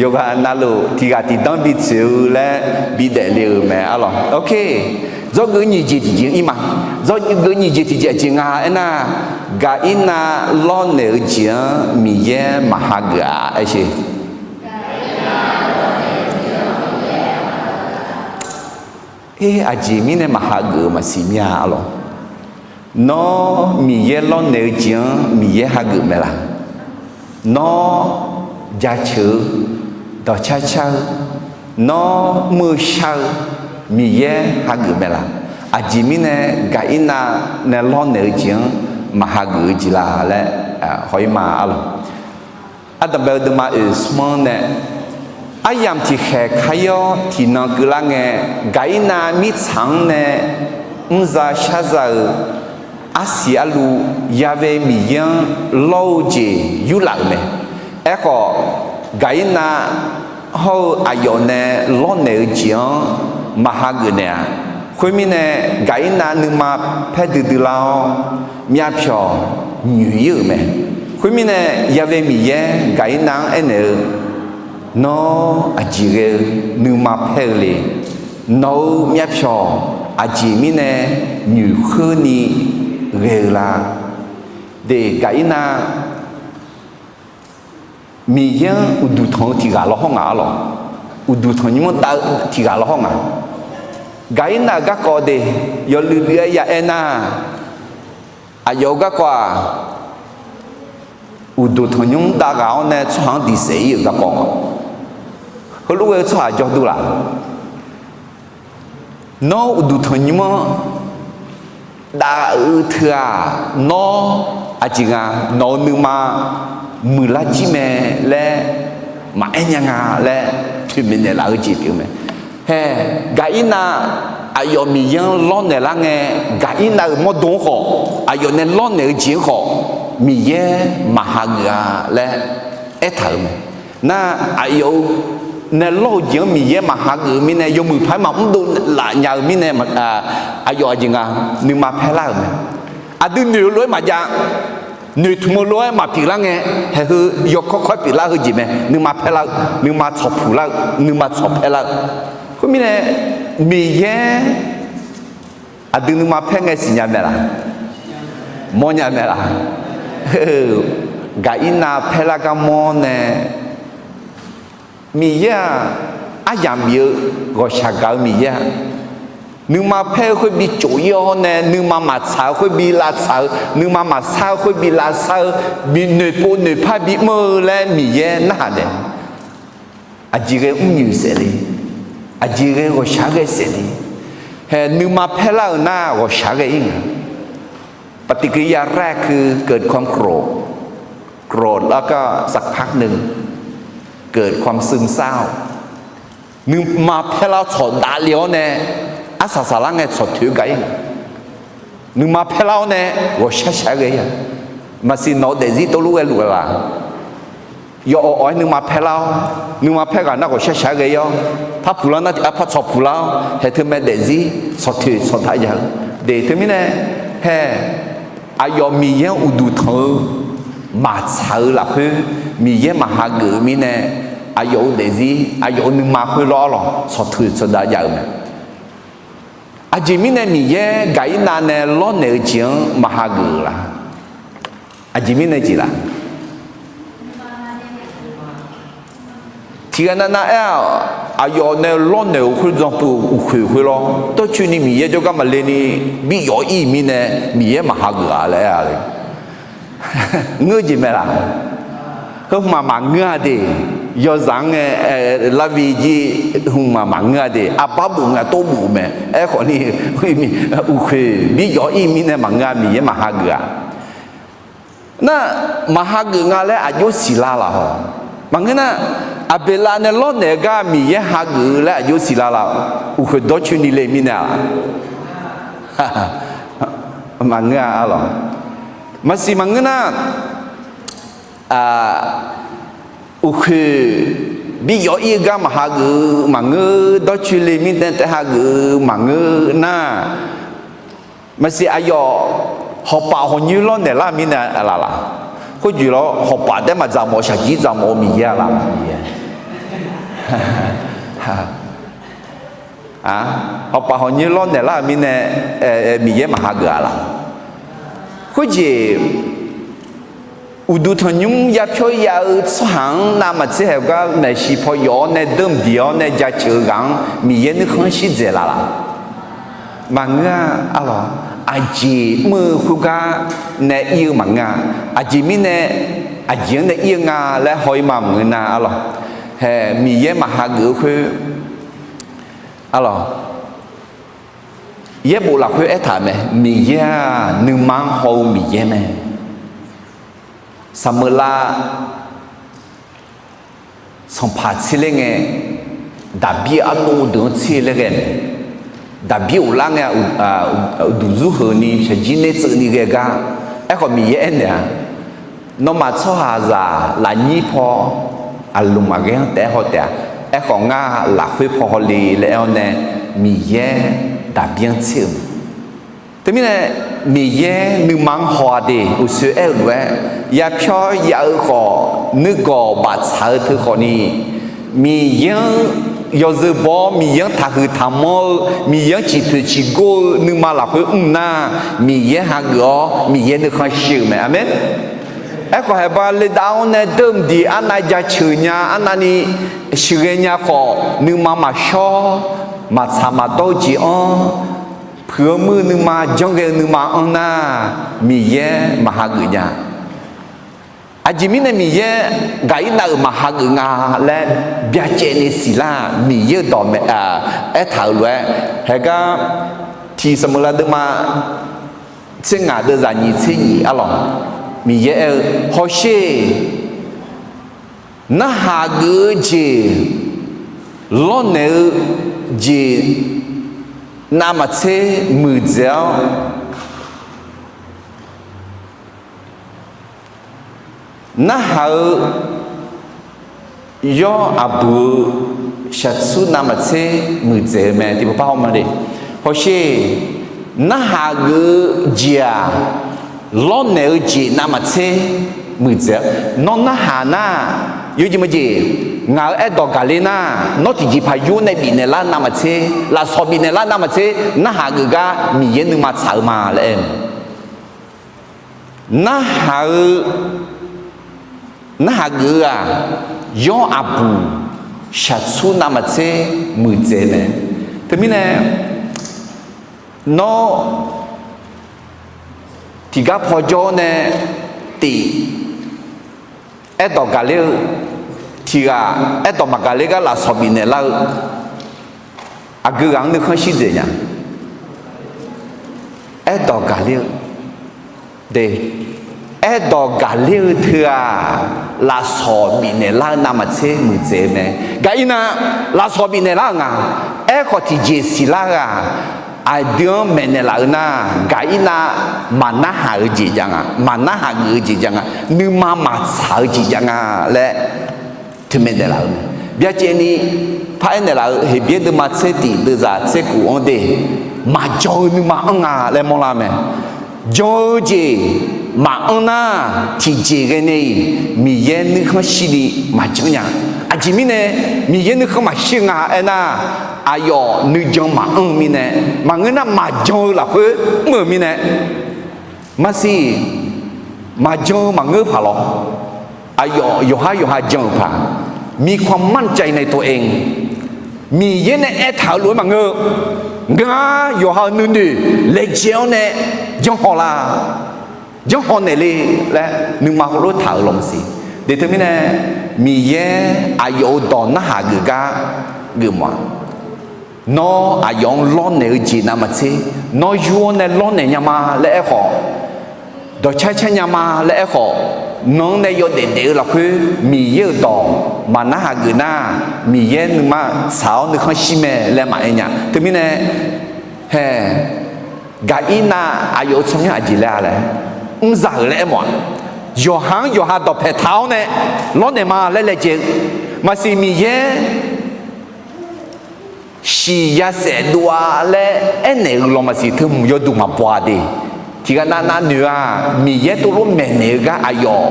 yawqghaq navluf tiqghaq tiqdanr bitsoeq-eu laer bidaef le-euq mae, arlawq. Ok. Dzawgeuf nyiq jeq tiqjeq-anr ir ma. Dzawgeuf nyiq jeq tiqjeq aqjeq nga aernar, Gaqirnav lawrnaeq-eu jeq-anr Miqyaer maqhageuf-a aer sher. Aer, aqjeq mirnae maqhageuf-eu maqsiq mir-a, arlawq. Nawr Miqyaer lawrnaeq-eu jeq-anr Miqyaer hageuf mae laq? Nawr jaceuq-eu, dawqcar car-eu, nawr mr-eu shar-eu Miqyaer hageuf mae laq? Aqjeq mirnae Gaqirnav nae lawrnaeq-eu jeq-anr maqhageuf-eu jeq la laer haw-ir ma, arlawq. Ardanqbae-eu deuvma oeq smr-anr nae, aryamq tiqkhaeq kar-ir-awr tiqnan keuvlar ngae, Gaqirnav mirtsaq-anr nae mrza sharza-euq arsiq arluv Ya'we Miqyaer-anr lawr-eu jeq yurlaf-euq mae. Aerkhawf, Gaqirnav hawr-eu aqyawf nae lawrnaeq-eu jeq-anr maqhageuf naeq-a. Khoermirnae, Gaqirnav nuima paer duidui lar-awr, myavpyawq nyoeq-ir-euq mae. Khoermirnae, Ya'we Miqyaer Gaqirnav-anr aernaeq-eu, Nawr aqjeq ghae-eu nuima paer-eu le? Nawq-euq myavpyawq aqjeq mirnae nyoeq khoerni ghae-eu la? De, Gaqirnav Miqyaer-anr uqduq tanq-eu tiq ghaq lawhawr ngaq, arlawq. Uqduq tanq nymr-anr dav-eu tiq ghaq lawhawr ngaq. Gaqirnav-euq garkawv de, yawluiv luiv-aer ya aernar, aqyawf-euq garkawv-aq, uqduq tanq nymr dav ghaq-awr nae tsawrhaq-anr diq saef-ir-euq garkawv nga. Heulof ghae-eu tsawrhaq jawr dur laq? Nawr uqduq tanq nymr-anr dav-eu teu-aq, nawr aqjeq nga, nawq-euq nuima muiqlar jir mae laer maqaer nya nga laer toeqmaeq naeqlaf-eu jeq pyeuf-eu mae. Hae, Gaqirnav aqyawf Miqyaer-anr lawrnaeq lar ngae, Gaqirnav-euq mawrdo-anr khawf, aqyawf nae lawrnaeq-eu jeq-anr khawf, Miqyaer maqhageuf-a laer aertaq-euq mae. Nar, aqyawf-euq nae lawr-eu jeq-anr Miqyaer maqhageuf-eu mirnae, yawmuiq paq-aer maqmr dov laf nya-eu mirnae, aqyawf aqjeq nga, nuima paer lar-euq mae. Aqdui noeq-eu lof-aer maqjav, noeqtmq-eu lof-aer maqpyeuf lar ngae, haeq heu yawkawr kawr-aer pyeuflar heu jeq mae. Nuima paer lar-eu, nuima tsawqpuq lar-eu, nuima tsawq paer lar-eu. Khoermirnae, Miqyaer aqdui nuima paer ngae siqnya mae laq? Mawrnya mae laq? Gaqirnav paer lar gar mawr nae, Miqyaer-aq, aryamq bif-eu ghawqshaq gaq-eu Miqyaer-a. Nuima paer-eu khoer bi cof-ir-awr nae, nuima maqtsaq-eu khoer bi lavtsaq-eu, nuima maqsar-eu khoer bi lavsar-eu, bi noeqpov noeqpar bimr-eu laer Miqyaer narhaq naeq. Aqjeq ghae mrnyoeq saef le. Aqjeq ghae ghawqshaq ghae saef le. Hae nuima paerlar-euq nar ghawqshaq ghae ir nga. ปฏิกิริยาแรกคือ เกิดความโกรธ โกรธแล้วก็สักพักหนึ่ง เกิดความซึมเศร้า Nuima paerlar-awr tsawqdav le-awr nae, arsaq saqlar ngae tsawqtoeq gaq ir. Nuima paerlar-awr nae ghawqshaq shaq-aer ghae ir-a. Maqsiq nawq-eu daefzir tov luf ghae luf-a laq. Yawf awq awq-aer nuima paerlar-awr, nuima paer ghaq nar ghawqshaq shaq-aer ghae ir-awr, par puqlar nar tiqpar tsawq puqlar-awr, hae teumae daefzir tsawqtoeq tsawqdav ya-eu de. Teumirnae, hae, aqyawf Miqyaer-anr uqduq tanq-eu maqtsaq-eu lafkhoer, Miqyaer maqhageuf-eu mirnae, aqyawf-euq daefzir aqyawf-euq nuima khoerlof-aer lawq tsawqtoeq tsawqdav jav-eu mae. Aqjeq mirnae Miqyaer Gaqirnav nae lawrnaeq-eu jeq-anr maqhageuf-euq la? Aqjeq mirnae jeq laf? Tiqghaq navnav aer-aq, aqyawf nae lawrnaeq-euq khoer dzan peuq-eu uqkhoeq khoerlof-aer dawrcoeni Miqyaer jawrgar maqle ni bi yawf ir-euq mirnae Miqyaer maqhageuf-a laer aer-a le. Ngeur jeq mae laq? Heu hmq maq maqngeur-a de. Yawzaq-anr ngae, larvi jir hmq maq maqngeur-a de. Aqbar bof nga tov bof mae. Aerkhawf ni, uqkhoeq bi yawf ir-euq mirnae maqngeur-a, Miqyaer maqhageuf-a. Nar, maqhageuf nga laer aqjox siqlar laf haw. Maqngeur nar, Aqbeqlav nae lawrnaeq-eu gar Miqyaer hageuf-eu laer aqjox siqlar laf. Uqkhoeq dawrcoeni le mirnae-a. Maqngeur-a arlawq. Maqsiq maqngeur nar, uqkhoeq bi yawf ir-eu gar maqhageuf-eu maqngeur, dawrcoeni le mirnae taef hageuf-eu maqngeur nar, maqsiq aqyawf hawqpaf hawqnyoer lawrnaeq lar mirnae laf laq? Khoerjeq lawr hawqpaf taef maqdzaq mawf-eu shaqjir dzaq mawf-eu Miqyaer-a laf? Hawqpaf hawqnyoer lawrnaeq lar-euq mirnae Miqyaer maqhageuf-a laf? Khoerjeq uqduq tanqnymr yapyawr ya-eu tsawrhaq-anr navmaqtser haeq-eu gar maeqshi paw yawf-awr nae deuq mqdiq-awr nae jaceuq-eu ghaq-anr Miqyaer nuikhanr shir dzaeq laf laq? Maqngeur-a arlawq. Aqjeq mr-eu khoergar nae ir-eu maqngeur-a. Aqjeq mirnae, aqjeq-anr nae ir-eu nga laer haw-ir ma maqngeur nar arlawq. Hae, Miqyaer maqhageuf-eu khoer arlawq. Yaerbof lafkhoer aertaq mae, Miqyaer-aq nuima-anr haw-eu Miqyaer mae. Saqmeuqlav sanqpaq tser ler ngae, Daqbir-eu arnavni deuq-anr tser laer ghae mae. Daqbir ghoflar ngae, uqduq zurheuq ni shaqjir ner tseuv ni ghae gar. Aerkhawf Miqyaer aernaeq-a, nawmaf tsawrhaqzaq lafnyir paw aqlmq aqghaer-anr taef-aer haw taef-a. Aerkhawf ngar lafkhoer paw hawle laer aer-awr nae, Miqyaer Daqbir-anr tser-euq mae. Teumirnae, Miqyaer nuima-anr haw-a de, uqsoer aer-eu lof-aer, yapyawr ya-eu khawf, nuigawq baftsaq-eu teu khawf ni, Miqyaer-anr yawzeu baw-awr, Miqyaer-anr taqhuiq taqmanr-eu, Miqyaer-anr ciqpoeq ciqgor-eu nuima lafkhoer mr nar, Miqyaer hageuf-awr, Miqyaer nuikhanr shir-euq mae. Aqmeq. Aerkhawf haeqba ledav-awr nae deuq mqdiq arnav jaceuq nya, arnavni sheuqghae nya khawf, nuima maqshawr, maqtsaq maqdawr-eu jeq-anr, puiq-eu muir-eu nuima, janrghae-eu nuima anr nar, Miqyaer maqhageuf nya. Aqjeq mirnae Miqyaer Gaqirnav-euq maqhageuf nga laer byacaevni siqlar-aq, Miqyaer-euq dawq mae, aertaq-euq lof-aer, haegar tiq Saqmeuqlav deuvma tser ngaq deuvzaq nyiq tser nyiq arlawq, Miqyaer aer-eu, hawsher, narhaq geuf-eu jeq, lawrnaeq-eu jeq navmaqtser muiqdzaeq-awr, narhaq-eu yawr aqbuq-eu shaqtsur navmaqtser muiqdzaeq-eu mae. Tiqpavpar haw ma de. Hawsher, narhaq geuf-eu jeq-aq, lawrnaeq-eu jeq navmaqtser muiqdzaeq-awr. Nawr narhaq nar, yawjeq maqjeq, ngaq-euq aerdawq gaqler nar, nawr tiqjeqpaq yur nae bifnaeq lar navmaqtser, lafsawq bifnaeq lar navmaqtser, narhaq geuf gar Miqyaer nuima tsaq-eu ma laer aer-eu. Narhaq-eu, narhaq geuf-eu-aq, yawr aqbuq shaqtsur navmaqtser muiqdzaeq mae. Teumirnae, nawr tiqgar paw jawr-awr nae tif aerdawq gaqler-eu, Tiq ghaq aerdawq maqgaqler gar lafsawq bifnaeq lar-eu, aqgeu ghaq-anr nuikhanr shir dzaeq nya. Aerdawq gaqler-eu de, aerdawq gaqler-eu teu-aq, lafsawq bifnaeq lar-eu navmaqtser muiqdzaeq-eu mae. Gaqirnav lafsawq bifnaeq lar-euq nga. Aerkhawf tiqjeq siqlar-eu-aq, aqdui-anr maeqnaeq laf-eu nar, gaqirnav maqnarhaq-eu jeq jav nga, maqnarhaq geuf-eu jeq jav nga, nuima maqtsaq-eu jeq jav nga laer teumae naeqlaf-eu mae. Byacaevni paraer naeqlaf-eu Heqbyaer deuvma tser tiq deuvzaq tser khof-anr de, maqjan-eu nuima anr nga laer mawrlar mae. Jan-eu jeq maqanr nar, tiqjeq ghae nae-iq Miqyaer nuikhanr shirni maqjanr nya. Aqjeq mirnae Miqyaer nuikhanr maqshir nga aernar, aqyawf nuijan maqanr-eu mirnae, maqngeur nar maqjan-eu lafkhoer mr-euq mirnae, maqsiq, maqjan-eu maqngeur paq lawr. Aqyawf yawqhar yawqha jan-euq paq, มีความมั่นใจในตัวเอง Miqyaer nae aertaq-eu lof-aer maqngeur-eu, ngar yawqha-euq nuinoeq laejae-awr nae janrhaw la, janrhaw naeqle laer nuima heulof taq-euq lawq maqsiq. De teumirnae, Miqyaer aqyawf-euq dawq narhaq geuf gar geufmawf-a. Nawr aqyawf-anr lawrnaeq-eu jeq navmaqtser, nawr yur-awr nae lawrnaeq nya ma laer aerkhawf, dawqcar car nya ma laer aerkhawf, nan-anr nae yawdaef daef-eu lafkhoer Miqyaer-euq dawq maqnarhaq geuf nar, Miqyaer nuima tsaq-awr nuikhanr shir mae laer maqaer nya. Teumirnae, hae, gaqirnav aqyawf-euq tsawrmyanr aqjeq laer-a laer, mrzaq-euq laer aermawf-aq, yawqha-anr yawqha dawqpae taq-awr nae lawrnaeq ma laer laejae-eu maqsiq. Miqyaer shiq yasaef dov-a laer aernaeq-eu lawq maqsiq, teu hmq yawduq maqbaw-a de. Tiqghaq navnav noeq-aq, Miqyaer tov lof maeqnaeq-eu gar aqyawf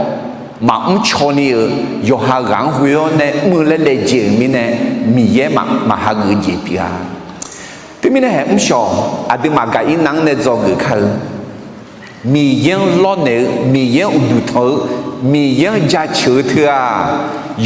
maqmr caw ni-euq, yawqha ghaq-anr ghoe-awr nae mr-eu laer laejae-euq mirnae, Miqyaer maqhageuf-eu jeq pyeuf-a. Teumirnae hae mrshawq, aqduimaf gaqirnav-anr nae dzawgeuf kar-eu Miqyaer-anr lawrnaeq-eu, Miqyaer-anr uqduq tanq-eu, Miqyaer-anr jaceuq-eu teu-aq,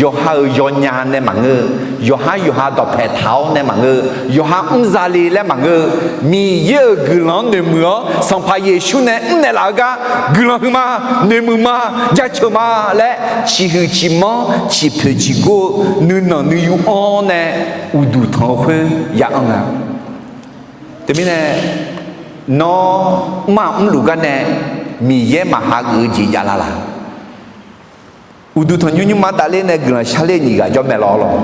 yawqha-euq yawnya nae maqngeur-eu, yawqha yawqha dawqpae taq-awr nae maqngeur-eu, yawqha mrzale laer maqngeur-eu, Miqyaer-euq guiqlanq-anr noeqmuiq-awr Sanqpaq Yeqsur nae mrnaeq laf-eu gar guiqlanq huiqma, noeqmuiq ma, jaceuq ma laer ciqhuiq ciqmanr ciqpoeq ciqgor-eu nuinanq nuiyu-anr nae uqduq tanq-eu khoer ya anr nga. Teumirnae, nawr mr-aq mrluf gar nae Miqyaer maqhageuf-eu jeq javlar laq? Uqduq tanqnymr nymrma davler nae guiqlanq sharler nyiq ghaq jawr mae lawr lawq.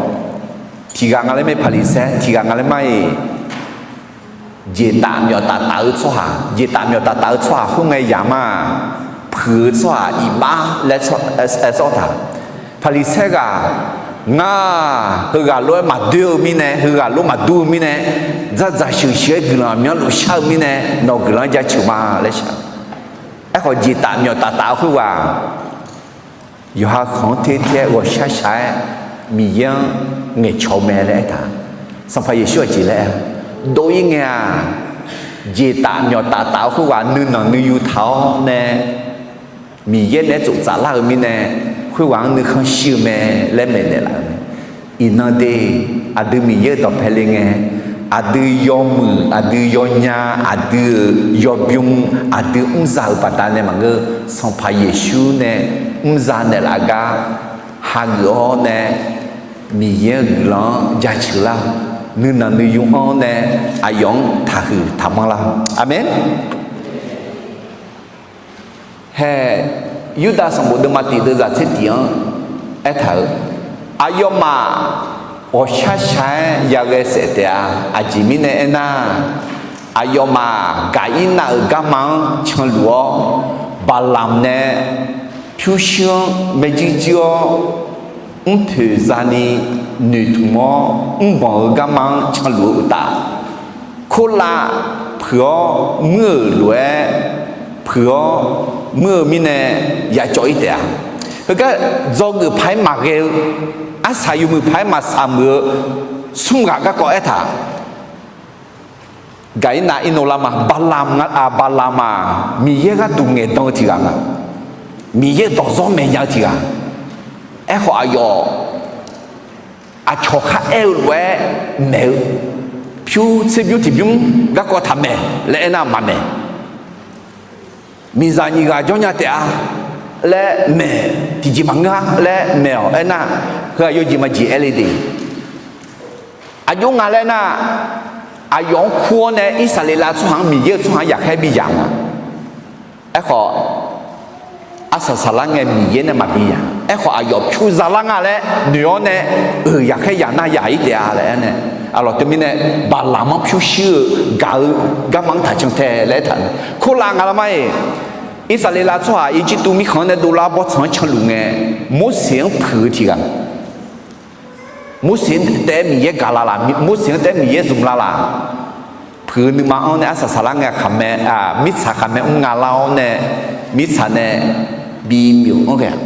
Tiqghaq nga laer mae Paqliqsaer, tiqghaq nga laer mar-iq jeqtaf myawf taf taf-eu tsawrhaq, jeqtaf myawf taf taf-eu tsawrhaq khoerngae yamq-aq, puiq-eu tsawrhaq iqbax laer aer sawr taq. Paqliqsaer ghaq, ngar heughaq lof-aer maqdoer-eu mirnae, heughaq lof maqdur-eu mirnae, dzardzaq sheuqsheuq-aer guiqlanq myanluf shar-eu mirnae, nawq guiqlanq-anr jaceuq ma laer shaq. Aerkhawf jeqtaf myawf taf taf-eu khoerghaq yawqha khanq-anr ter ter-aer ghawqshaq shaq-aer Miqyaer-anr ngaeqcawq-eu mae laer aertaq. Sanqpaq Yeqsur aqjeq laer aer-a, dov-ir ngae-aq, jeqtaf myawf taf taf-eu khoerghaq nuinanq nuiyu taq-awr nae Miqyaer naeq-aer tsoftsaf lar-eu mirnae, khoerghaq-anr nuikhanr shir-eu mae laer maeqnaeq laf-euq mae. Iqnan de, aqdui Miqyaer-euq dawqpae le ngae, aqdui yawmuiq, aqdui yawnya, aqdui-euq yawbymr, aqdui mrzaq-euq baqda nae maqngeur, Sanqpaq Yeqsur nae mrzaq naeqlaf gar hageuf-awr nae, Miqyaer-euq guiqlanq-anr jaceuq lar, nuinanq nuiyu-anr nae aqyawf-anr taqhuiq taqmanr lar. Aqmeq. Hae, Yurdav sanqbof deuvma tiq deuvzaq tser tiq-anr aertaq-euq, aqyawfmaf ghawqshaq shaq-aer yaghae saef taef-a. Aqjeq mirnae aernar, aqyawfmaf Gaqirnav-euq garma-anr canluf-awr, Baqlamq nae pyurshuir-anr maerjuir juir-awr, mrpoeq zani noeqtmq-awr mrbanq-eu garma-anr canluf-eu uqtaf, korlav puiq-awr muir-euq lof-aer puiq-awr muir-eu mirnae yacawv-ir taef-a. Heugar dzawgeuf paq-aer maqghae-eu, arsaq yawmuiq paq-aer maqsaq muiq-eu smr ghaq garkawv aertaq. Gaqirnav irnov lar ma. Baqlamq, Baqlamq-aq, Miqyaer gharduq ngaeqdan-eu tiq ghaq nga. Miqyaer-euq dawqzawr maeqnya-eu tiq ghaq. Aerkhawf, aqyawf aqcawq kharaer-eu lof-aer maeq-eu, pyur tserbymr tiqbymr garkawv taqmaeq laer aernar maqmaeq. Miqzaq nyiq ghaq jawrnya taef-a. laer maeq tiqjeq maqngeur-a laer maeq-awq. Aernar, heu-aq yawjeq maqjeq aer le de. Aqjox nga laer nar, aqyawf-anr kur-awr nae Irsaqleqlav tsawrhaq-anr Miqyaer-euq tsawrhaq-anr yaqkhaer bi yamq nga. Aerkhawf, arsaq saqlar ngae Miqyaer nae maqbi yamq. Aerkhawf aqyawf pyur zalar nga laer noeq-awr nae, euq yaqkhaer yamq nar yaq-ir taef-a laer aer nae, aqlawq teumirnae, Baqlaq-anr pyurshuir-eu gaq-eu garma-anr taqcan tae laer aertaq-eu. Kurlaf nga lar mar-iq, Irsaqleqlav tsawrhaq Irjirtuv mirkhanq-anr nae dovlar bawrtsanq-anr canluf ngae, Morseq-anr puiq-eu tiq ghaq Morseq taef-aer Miqyaer gaq la laq, Morseq-anr taef-aer Miqyaer zmq la laq. Puiq-eu nuima-anr nae arsaq saqlar ngae khaqmae, mirtsaq khaqmae mr nga lar-awr nae, mirtsaq nae bi myof-anr ghae-aq.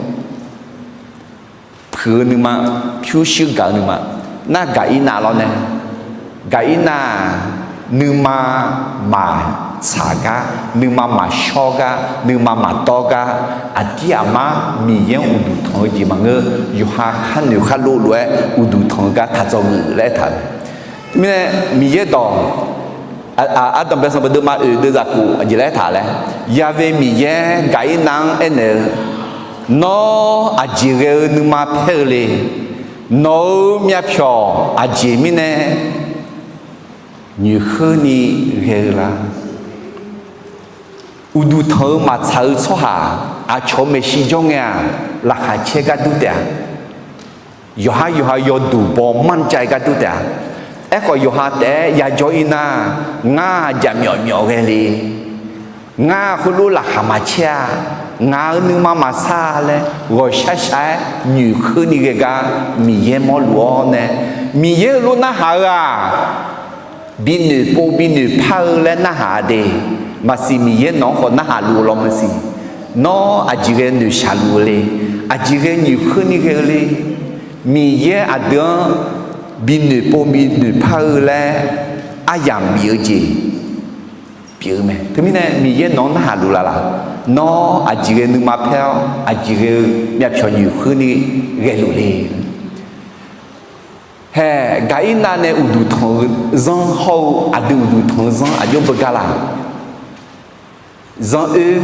Puiq-eu nuima, pyurshuir gaq-eu nuima, nar Gaqirnav lawr nae, Gaqirnav-aq, nuima maqtsaq gar, nuima maqshawr gar, nuima maqdawr gar, aqdir aqmar Miqyaer-anr uqduq tanq-eu jeq maqngeur, yawqha khar noeq khar lov lof-aer uqduq tanq-eu gar taq dzawgeuf laer aertaq-euq. Teumirnae Miqyaer dawq, Ardanqbae sanqbof deuvma oeq deuvzaq khof aqjeq laer aertaq laer, Yaqve Miqyaer Gaqirnav-anr aernaeq-eu, Nawr aqjeq ghae-eu nuima paer-eu le. Nawq-euq myavpyawq aqjeq mirnae nyoeqkheurni ghae-eu la? Uqduq tanq-eu maqtsaq-eu tsawrhaq aqcawq-euq maeqshi jawr ngae-aq, laqkhaq caer gar dur taef-a. Yawqhar yawqha yawduq baw manrcav-eu gar dur taef-a. Aerkhawf yawqha taef-aer yajawr-ir nar, ngar jaqmyawf myawf ghae le. Ngar khoerlof laqkhaq maqcaer-a. Ngaq-euq nuima maqsar laer ghawqshaq shaq-aer nyoeqkheurni ghae gar Miqyaer mawrluf-awr nae, Miqyaer heulof narhaq-eu-aq, binoeq pov binoeq par-eu laer narhaq-a de. Maqsiq Miqyaer nawq-anr khawf narhaq luf-eu law maqsiq. Nawr aqjeq ghae noeqshaq luf-eu le. Aqjeq ghae nyoeqkheurni ghae-eu le. Miqyaer aqdui-anr binoeq pov binoeq par-eu laer aryamq bif-eu jeq pyeuf-eu mae. Teumirnae Miqyaer nawq-anr narhaq luf laf laf? Nawr aqjeq ghae nuima paer-awr aqjeq ghae-eu myavpyawq nyoeqkheurni ghaeluf le. Hae, Gaqirnav nae uqduq tanq-eu zanr hawr-eu aqdui uqduq tanq-eu zanr aqjox beugar la? Zanr oer,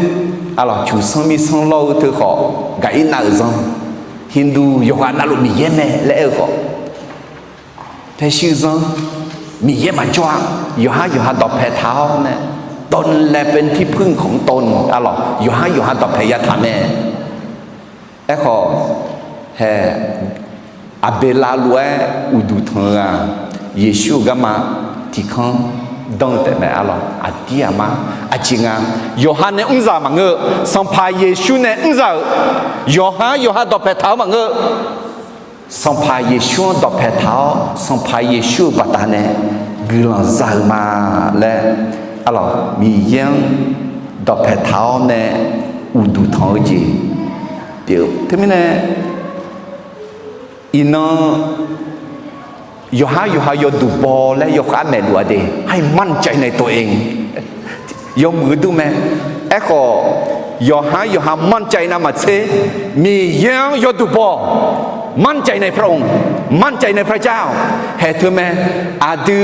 aqlawq cuqsanr mirsanr lawr-eu teu khawf, Gaqirnav-euq zanr, Hindu yawqghaq navluf Miqyaer mae laer aer-eu khawf, paer shir-eu zanr, Miqyaer maqjawr-a. Yawqhar yawqha dawqpae taq-awr nae, tawv laer paer tirpuir khanq tawv-anr aqlawq yawqhar yawqha dawqpae yataq mae. Aerkhawf, hae, Aqbeqlav lof-aer uqduq tanq-eu-aq, Yeqsur-euq garma tiqkanr danr-eu taef mae aqlawq. Aqdir aqmar aqjeq nga, yawqha nae mrzaq maqngeur-eu, Sanqpaq Yeqsur nae mrzaq-euq, yawqha yawqha dawqpae taq-awr maqngeur-eu, Sanqpaq Yeqsur-anr dawqpae taq-awr, Sanqpaq Yeqsur-euq baqdanae guiqlanq za-eu ma laer, aqlawq Miqyaer-anr dawqpae taq-awr nae uqduq tanq-eu jeq pyeuf-eu. Teumirnae, iqnan yawqhar yawqha yawduq baw laer yawkhav maeqluf-a de, ให้มั่นใจในตัวเอง yawmuiq-eu dur mae. Aerkhawf, yawqhar yawqha มั่นใจ nav maqtser, Miqyaer-anr yawduq baw, มั่นใจในพระองค์ มั่นใจในพระเจ้า hae teu mae. Aqdui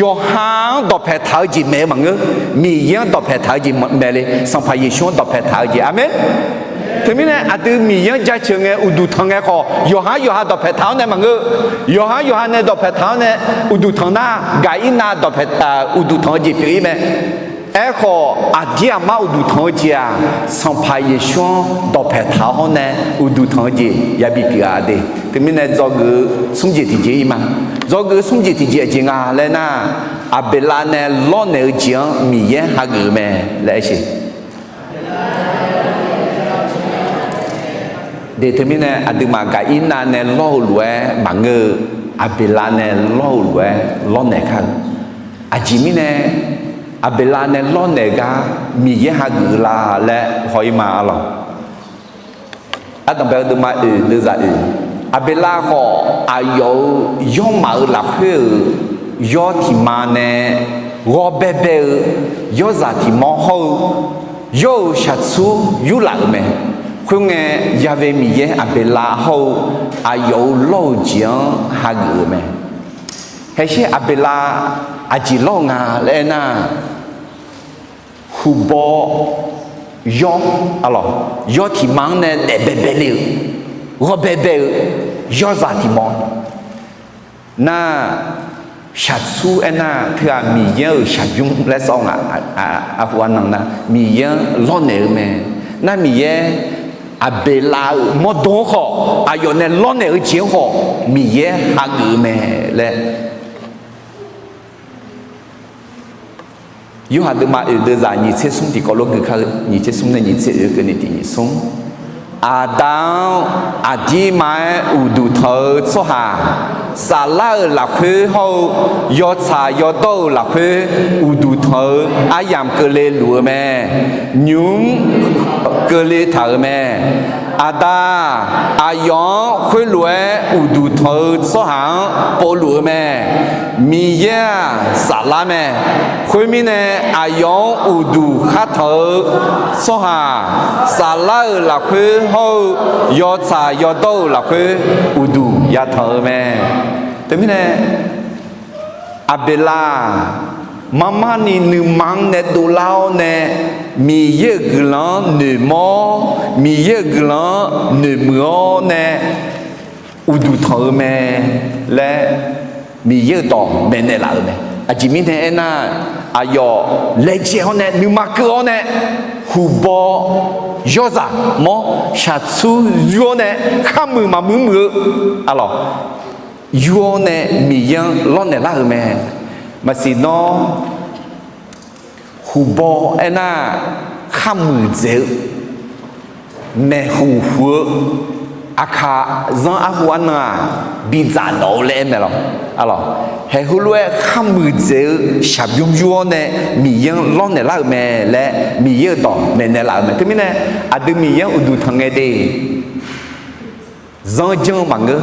yawqha-anr dawqpae taq-eu jeq maeq-eu maqngeur, Miqyaer-anr dawqpae taq-eu jeq maeq le, Sanqpaq Yeqsur-anr dawqpae taq-eu jeq. Aqmeq. Teumirnae aqdui Miqyaer-anr jaceuq ngae uqduq tanq ngae khawf, yawqhar yawqha dawqpae taq-awr nae maqngeur, yawqhar yawqha nae dawqpae taq-awr nae uqduq tanq nar, Gaqirnav dawqpae, uqduq tanq-eu jeq pyeuf-ir mae. Aerkhawf, aqdir aqmar uqduq tanq-eu jeq-aq, Sanqpaq Yeqsur-anr dawqpae taq-awr hawr nae uqduq tanq-eu jeq yabi pyeuf-a de. Teumirnae dzawgeuf-eu smr jeq tiqjeq-ir ma. Dzawgeuf-eu smr jeq tiqjeq aqjeq nga laer nar, Aqbeqlav nae lawrnaeq-eu jeq-anr Miqyaer hageuf-eu mae laer aer-eu. De teumirnae aqduimaf Gaqirnav nae lawr-eu lof-aer maqngeur-eu, Aqbeqlav nae lawr-eu lof-aer lawrnaeq kar-eu. Aqjeq mirnae Aqbeqlav nae lawrnaeq gar Miqyaer hageuf-eu la laer haw-ir ma lawq. Ardanqbae-eu deuvma oeq deuvzaq oeq, Aqbeqlav khawf aqyawf-euq yawrmaf-euq lafkhoer-euq yawr tiq ma nae ghawr baebae-eu yawrzaq tiq mawr hawr-eu yawr-euq shaqtsur yurlaf-euq mae. Khoerngae, Ya've Miqyaer Aqbeqlav hawr-eu aqyawf-euq lawr-euq jeq-anr hageuf-euq mae. Haesher Aqbeqlav aqjeq lawr-eu nga laer aernar, huqbaw yawr, arlawq, yawr tiq ma-anr nae daef baebae le-euq, ghawq baebae-euq yawrzaq tiq mawr. Nar, shaqtsur aernar, teughaq Miqyaer-euq shaqbymr laer sawr nga, arhu arnan nar, Miqyaer-anr lawrnaeq-eu mae. Nar Miqyaer, Aqbeqlav-euq mawrdo-anr khawf aqyawf nae lawrnaeq-eu jeq-anr khawf Miqyaer hageuf-eu mae laer Yorhaq deuvma oeq deuvzaq nyiq tser smr tiqkawv lof gui kar-eu, nyiq tser smr nae nyiq tser oeq keuvni tiq nyiq smr. Aqda-anr aqdirma-aer uqduq tanq-eu tsawrhaq, saflar-euq lafkhoer hawr-eu yawtsaq yawdawr-eu lafkhoer uqduq tanq-eu aryamq keuvle luf-eu mae. Nymq-mr keuvle taq-euq mae. Aqda, aqyawf-anr khoerlof-aer uqduq tanq-eu tsawrhaq-anr povluf-eu mae. Miqyaer-aq saflar mae. Khoermirnae, aqyawf-anr uqduq khar tanq-eu tsawrhaq, saflar-euq lafkhoer hawr-eu yawtsaq yawdawr-euq lafkhoer uqduq yatanq-eu mae. Teumirnae, Aqbeqlav-aq, marmarni nuima-anr nae dovlar-awr nae, Miqyaer-euq guiqlanq-anr noeqmawr-awr, Miqyaer-euq guiqlanq-anr noeqmuiq-awr nae, uqduq tanq-eu mae laer Miqyaer-euq dawq maeqnaeq laf-euq mae. Aqjeq mirnae aernar, aqyawf laejae-awr nae nuima keuv-awr nae, huqbaw yawrzaq mawr shaqtsur yur-awr nae kharmuiq maqmuiq muiq-eu, arlawq, yur-awr nae Miqyaer-anr lawrnaeq lar-euq mae. Maqsiq nawr, huqbaw aernar, kharmuiq dzaeq-eu, maeqhuq huq-eu, aqkaq zanr arhu arnan-aq, bidzaq dawq-eu laer aer mae lawq. Arlawq, haeq heulof-aer kharmuiq dzaeq-eu shaqbymr yur-awr nae Miqyaer-anr lawrnaeq lar-euq mae laer Miqyaer-euq dawq maeqnaeq laf-euq mae. Teumirnae, aqdui Miqyaer-anr uqduq tanq ngae de. Zanr janr-eu maqngeur,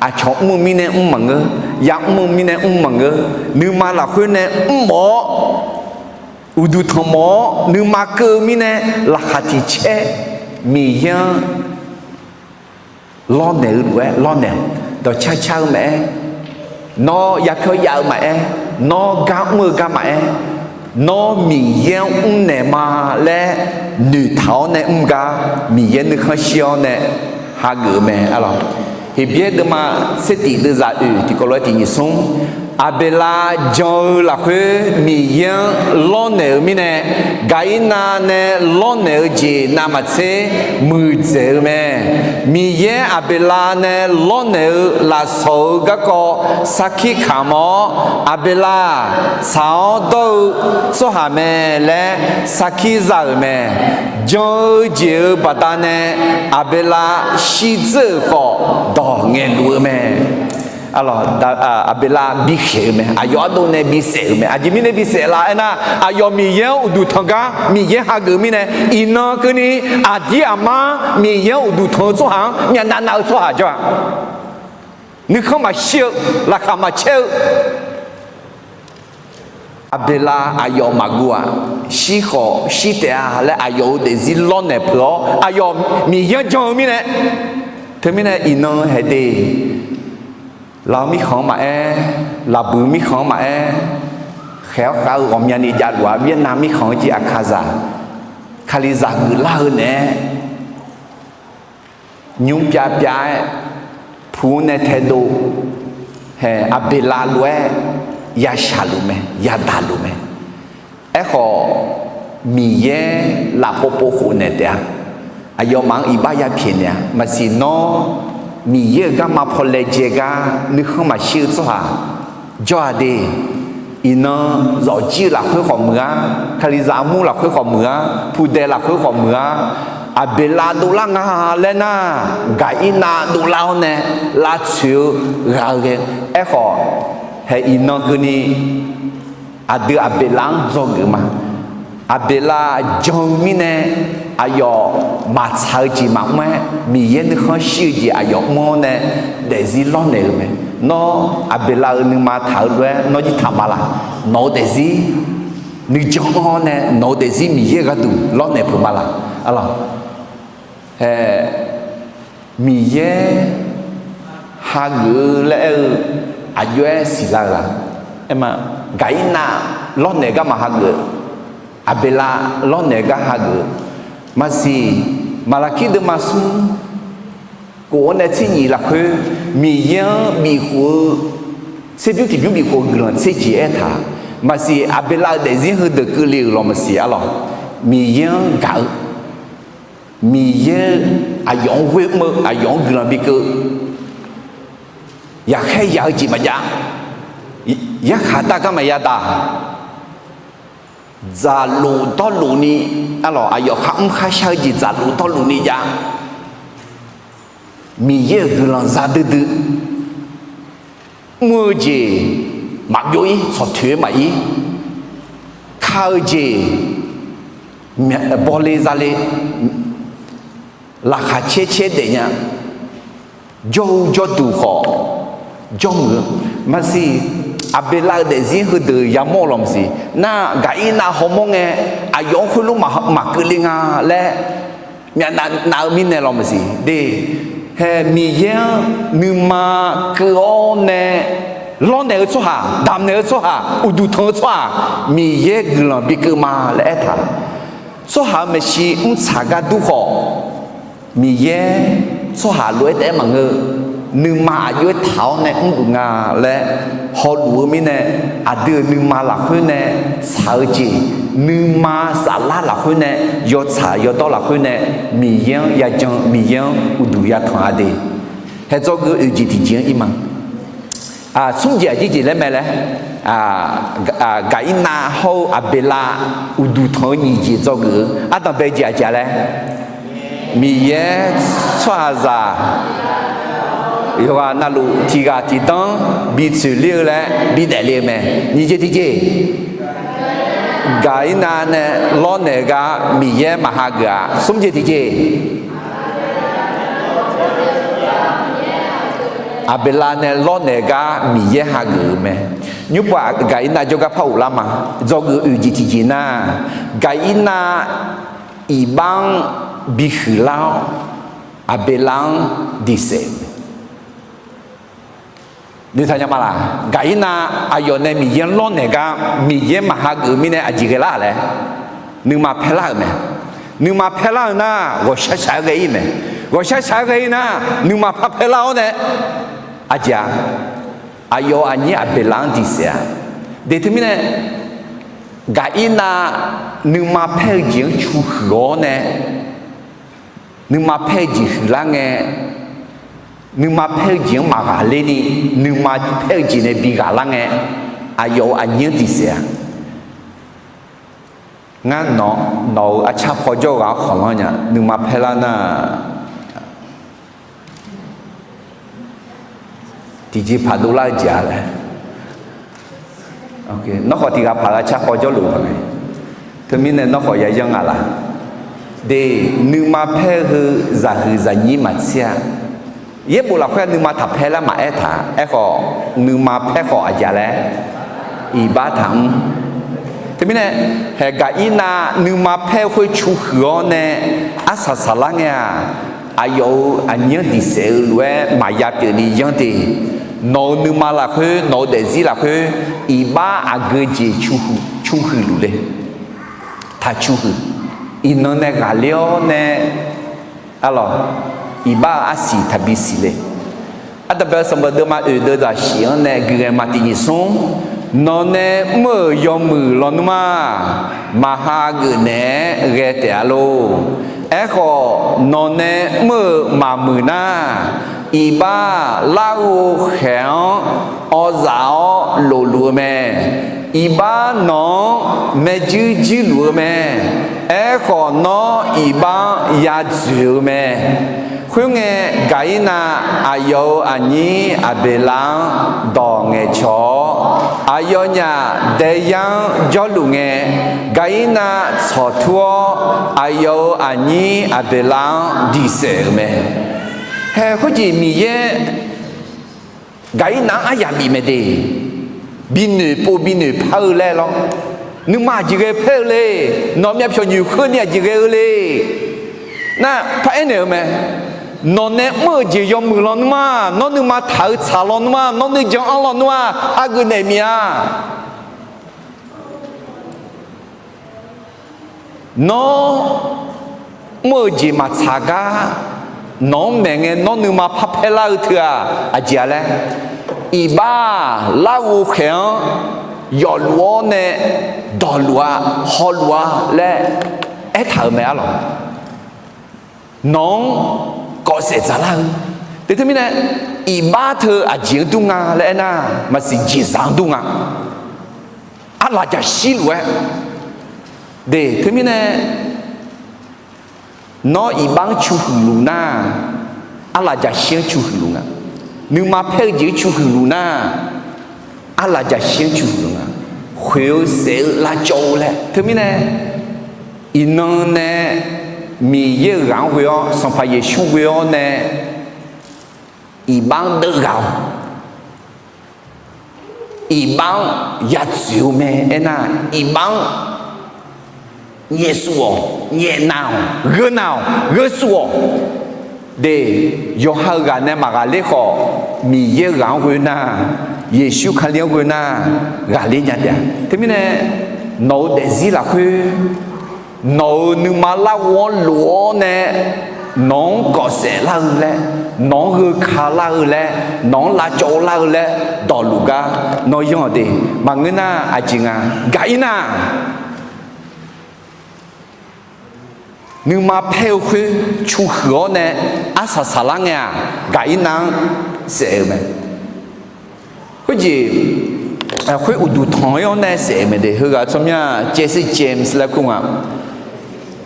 aqcawq mr-eu mirnae mr maqngeur, yamr-eu mirnae mr maqngeur, nuima lafkhoer nae mrmawf-awr, uqduq tanqmawf-awr nuima keuv-eu mirnae, laqkhaq tiq caer Miqyaer-anr lawrnaeq-eu lof-aer lawrnaeq, dawqcar car-eu maqaer, nawr yapyawr yav-eu maqaer, nawr gar mr-eu gar maqaer, nawr Miqyaer-anr mrnaeq ma laer noeqtaq-awr nae mr gar, Miqyaer nuikhanr shir-awr nae hageuf-eu mae, arlawq. Heqbyaer deuvma tser tiq deuvzaq oeq tiqkawv lof-aer tiq nyiq smr, Aqbeqlav jan-eu lafkhoer Miqyaer-anr lawrnaeq-eu mirnae, Gaqirnav nae lawrnaeq-eu jeq navmaqtser muiqdzaeq-eu mae. Miqyaer Aqbeqlav nae lawrnaeq-eu lafsawq-eu garkawv sarkir kamq-awr, Aqbeqlav tsaq-awr dawr-eu tsawrhaq mae laer sarkir za-euq mae. Jan-eu jeq-euq baqdanae Aqbeqlav shirdzeur-euq khawf dawq ngaeqluf-eu mae. Aqbeqlav bikhaeq-eu mae, aqyawf ardov nae bisaef-euq mae. Aqjeq mirnae bisaef la aernar, aqyawf Miqyaer-anr uqduq tanq gar Miqyaer hageuf mirnae, iqnan keuvni aqdir aqmar Miqyaer-anr uqduq tanq-eu tsawrhaq-anr myavnav nav-eu tsawrhaq jawr-a. Nuikhanr maqshir-eu, laqkhaq maqcaer-eu, Aqbeqlav aqyawf maqguv-aq, shir khawf shir taef-a laer aqyawf-euq daefzir lawrnaeq peuq-awr aqyawf Miqyaer-anr jan-eu mirnae, teumirnae iqnan haeq de. Laf-eu mirkhanq-anr maqaer, laqbuiq mirkhanq-anr maqaer, khaeq-awr khav-eu ghawqmyani javluf-a. Vietnam mirkhanq-anr jir aqkazaq, Kalizaq geuflar-eu naeq-aer nymr pyav pyav-aer pu-anr nae taedov, haeq Aqbeqlav lof-aer yashaq luf mae, yadaq luf mae. Aerkhawf, Miqyaer lafpov pov khofnaeq taef-a. Aqyawfmaf-anr iqbax yapyaeq naeq-a. Maqsiq nawr Miqyaer-euq garma paw laejae gar nuikhanr maqshir-eu tsawrhaq jawr-a de. Iqnan zawqjir-eu lafkhoer khawf muiq-ar, Kalizaq armur lafkhoer khawf muiq-ar, pudaeq lafkhoer khawf muiq-ar, Aqbeqlav dovlar nga laer nar, Gaqirnav dovlar-awr nae lavtsoeq-eu ghaq-eu ghae. Aerkhawf, haeq iqnan keuvni aqdui Aqbeqlav-anr dzawgeuf ma. Aqbeqlav jan-eu mirnae, aqyawf maqtsaq-eu jeq maqmr-aer, Miqyaer nuikhanr shir-eu jeq aqyawf mr-awr nae daefzir lawrnaeq-eu mae. Nawr Aqbeqlav-euq nuima taq-eu lof-aer nawr jir taq ma laq? Nawq-eu daefzir nuijan anr-awr nae nawq-eu daefzir Miqyaer gharduq lawrnaeq peuq ma laq? Arlawq, haeq, Miqyaer hageuf-eu laer aer-eu aqjox-aer siqlar-eu la? Aerma, Gaqirnav lawrnaeq garma hageuf, Aqbeqlav lawrnaeq gar hageuf. Maqsiq, Maqlaqkir deuvma smr kof-awr nae tser nyiq lafkhoer, Miqyaer-anr bifkhof-eu, tserbymr tiqbymr bifkhof-eu guiqlanq tser jeq aertaq, maqsiq Aqbeqlav-euq daefzir heudeuq keuvle-euq lawq maqsiq arlawq, Miqyaer-anr gaq-eu, Miqyaer aqyawf-anr ghoer mr-eu, aqyawf-anr guiqlanq bikeuv, yaqkhaer yaq-eu jeq maqjav, yarkhaq dar gar maqya daq, dzaqlof dawrluf ni, arlawq aqyawf kharmr kharshar-eu jeq dzaqlof dawrluf ni jav, Miqyaer-euq guiqlanq za duidui, mr-eu jeq maqbyov-ir, tsawqtoeq-aer maqir, ka-eu jeq bawle zale, laqkhaq caer caer daefnya, jawr-eu jawrduq khawf jawrmuiq-eu, maqsiq, Aqbeqlav-euq daefzir heudeuq yamawr-eu lawq maqsiq. Nar, Gaqirnav hawmawr ngae, aqyawf-anr khoerlof maqkeuvle nga laer myavnav nav-eu mirnae lawq maqsiq de. Hae, Miqyaer-anr nuima keuv-awr nae lawrnaeq-eu tsawrhaq, damqnaeq-eu tsawrhaq, uqduq tanq-eu tsawrhaq, Miqyaer guiqlanq bikeuv ma laer aertaq. Tsawrhaq-euq maeqshi mrtsaq gar dur khawf, Miqyaer tsawrhaq lof-aer taef-aer maqngeur, nuima aqjox-aer taq-awr nae mrluf nga laer hawluf-eu mirnae, aqdui-euq nuima lafkhoer nae tsaq-eu jeq, nuima saflar lafkhoer nae yawtsaq yawdawr lafkhoer nae Miqyaer-anr yajan, Miqyaer-anr uqduq yatanq-a de. Hae, dzawgeuf-eu oeq jeq tiqjeq-anr ir ma. Smr jeq aqjeq jeq laer mae laer, Gaqirnav hawr-eu Aqbeqlav uqduq tanq-eu nyiq jeq dzawgeuf-eu ardanqbae jeq aqjeq laer, Miqyaer tsawrhaqzaq yawqghaq navluf tiq ghaq tiqdanr bi tsoeq ler-eu laer bi daefle-eu mae. Nyiq jeq tiqjeq, Gaqirnav nae lawrnaeq-eu gar Miqyaer maqhageuf-a. Smr jeq tiqjeq, Aqbeqlav nae lawrnaeq-eu gar Miqyaer hageuf-eu mae. Nymrpov Gaqirnav jawrgar par ghoflar ma. Dzawgeuf oeq jeq tiqjeq nar, Gaqirnav iqbax-anr bihuiq lar-awr, Aqbeqlav-anr diqsaef Noeqtaq nya ma laq? Gaqirnav aqyawf nae Miqyaer-anr lawrnaeq gar Miqyaer maqhageuf-eu mirnae aqjeq ghae lar laer, nuima paer lar-euq mae. Nuima paer lar-eu nar, ghawqshaq shaq-aer ghae-ir mae. Ghawqshaq shaq-aer ghae-ir nar, nuima par paer lar-awr nae, aqjeq-a, aqyawf-euq aqnyir Aqbeqlav-anr diqsaef-a. De teumirnae, Gaqirnav nuima paer-eu jeq-anr cu huiq-awr nae, nuima paer-eu jeq huiqlar ngae, nuima paer-eu jeq-anr maqghaqler ni, nuima paer-eu jeq nae bi ghaqlar ngae, aqyawf-euq aqnyir-anr diqsaef-a. Ngar nawq-eu arcar paw jawr-eu ghaq-anr khanqlanr nya, nuima paer lar nar, tiqjeqpaq dovlar-eu jeq-a laer. Nawr khawf tiq ghaq paq-eu arcar paw jawrluf-eu mae. Teumirnae nawr khawf yayanr nga laq? De, nuima paer-eu heu zaqhuiq zaqnyir maqtser-a. Yaerbof lafkhoer nuima taqpaer lar maqaer taq. Aerkhawf, nuima paer khawf aqjeq laer, iqbax taqmr. Teumirnae, haeq Gaqirnav nuima paer-eu khoer cu huiq-awr nae arsaq saqlar ngae-aq, aqyawf-euq aqnyir-anr diqsaef-eu lof-aer maqya pyeuf ni yanr de. Nawq-euq nuima lafkhoer, nawq-euq daefzir lafkhoer, iqbax aqgeu jeq cu huiq luf le. Taq cu huiq. Iqnan nae ghaqler-awr nae, arlawq, iqbax-euq arsiq taqbi siq le. Ardanqbae sanqbof deuvma oeq deuv zaqsiq-anr nae gui ghae ma tiq nyiq smr, nawq nae mr-euq yawmuiq lawnmr-aq, maqha geuf naeq-aer ghae taef-a lor. Aerkhawf, nawq nae mr-euq maqmuiq nar, iqbax larghov khaeq-anr awzaf-awr lofluf-eu mae. Iqbax nawq-anr maerjuir juirluf-eu mae. Aerkhawf, nawr iqbax-anr ya dzoeq-eu mae. Khoerngae, Gaqirnav aqyawf-euq aqnyir Aqbeqlav-anr dawq ngaeqcawq-awr, aqyawfnyaf daeyar-anr jawrluf ngae, Gaqirnav tsawqtur-awr, aqyawf-euq aqnyir Aqbeqlav-anr diqsaef-euq mae. Hae, khoerjeq Miqyaer Gaqirnav-anr aryamq bif mae de. Binoeq pov binoeq par-eu laer lawr. Nuima aqjeq ghae paer-eu le. Nawq myavpyawq nyoeqkhoer ni aqjeq ghae-eu le. Nar, paraer naeq-eu mae. Nawq nae mr-euq jeq yawmuiq lawnmr-a, nawr nuima taq-eu tsaq lawnmr-a, nawr nuijan anr lawnmr-a, hageuf naeq mif-a. Nawr mr-eu jeq maqtsaq gar, nawq-anr maeq ngae nawr nuima parpaer lar-eu teu-aq aqjeq-a laer, iqbax-aq larghov khaeq-anr yawfluf-awr nae dawqluf-a, hawluf-a laer aertaq-euq mae arlawq. Nawq-anr kawfsaef dzaqlar-eu. Teu teumirnae, iqbax teu aqjeq-anr dur nga laer aernar, maqsiq jeqzaq-anr dur nga. Arlaqjaq shirluf-aer. De, teumirnae, nawr iqbax-anr cu huiqluf nar, arlaqjaq shir-anr cu huiqluf nga. Nuima paer-eu jeq-anr cu huiqluf nar, arlaqjaq shir-anr cu huiqluf nga. Khoeq-eu saef-eu lavcawv-eu laer. Teumirnae, iqnan nae Miqyaer-euq ghaq-anr ghoe-awr, Sanqpaq Yeqsur ghoe-awr nae iqbax-anr deuvghaq-awq. Iqbax-anr yadzoeq-eu mae aernar, iqbax-anr nyaefsuf-awq, nyaefnav-awq, gheurnav-awq, gheusuf-awq. De, yawqha-euq ghaq nae maqghaqler khawf, Miqyaer-euq ghaq-anr ghoe nar, Yeqsur Kali-anr ghoe nar, ghaqler nya taef-a. Teumirnae, nawq-euq daefzir lafkhoer, nawq-euq nuima larghov-anr lof-awr nae, nawq-anr kawfsaef lar-eu laer, nawq-anr gheuka lar-eu laer, nawq-anr lavcawv lar-eu laer dawqluf gar nawr yanr-awq de. Maqngeur nar aqjeq nga. Gaqirnav nuima paer-eu khoer cu huiq-awr nae arsaq saqlar ngae-aq, Gaqirnav-anr saef-eu mae. Khoerjeq, khoer uqduq tanq-ir-awr nae saef-eu mae de. Heughaq tsawrmyanr Jesse James laer kur nga.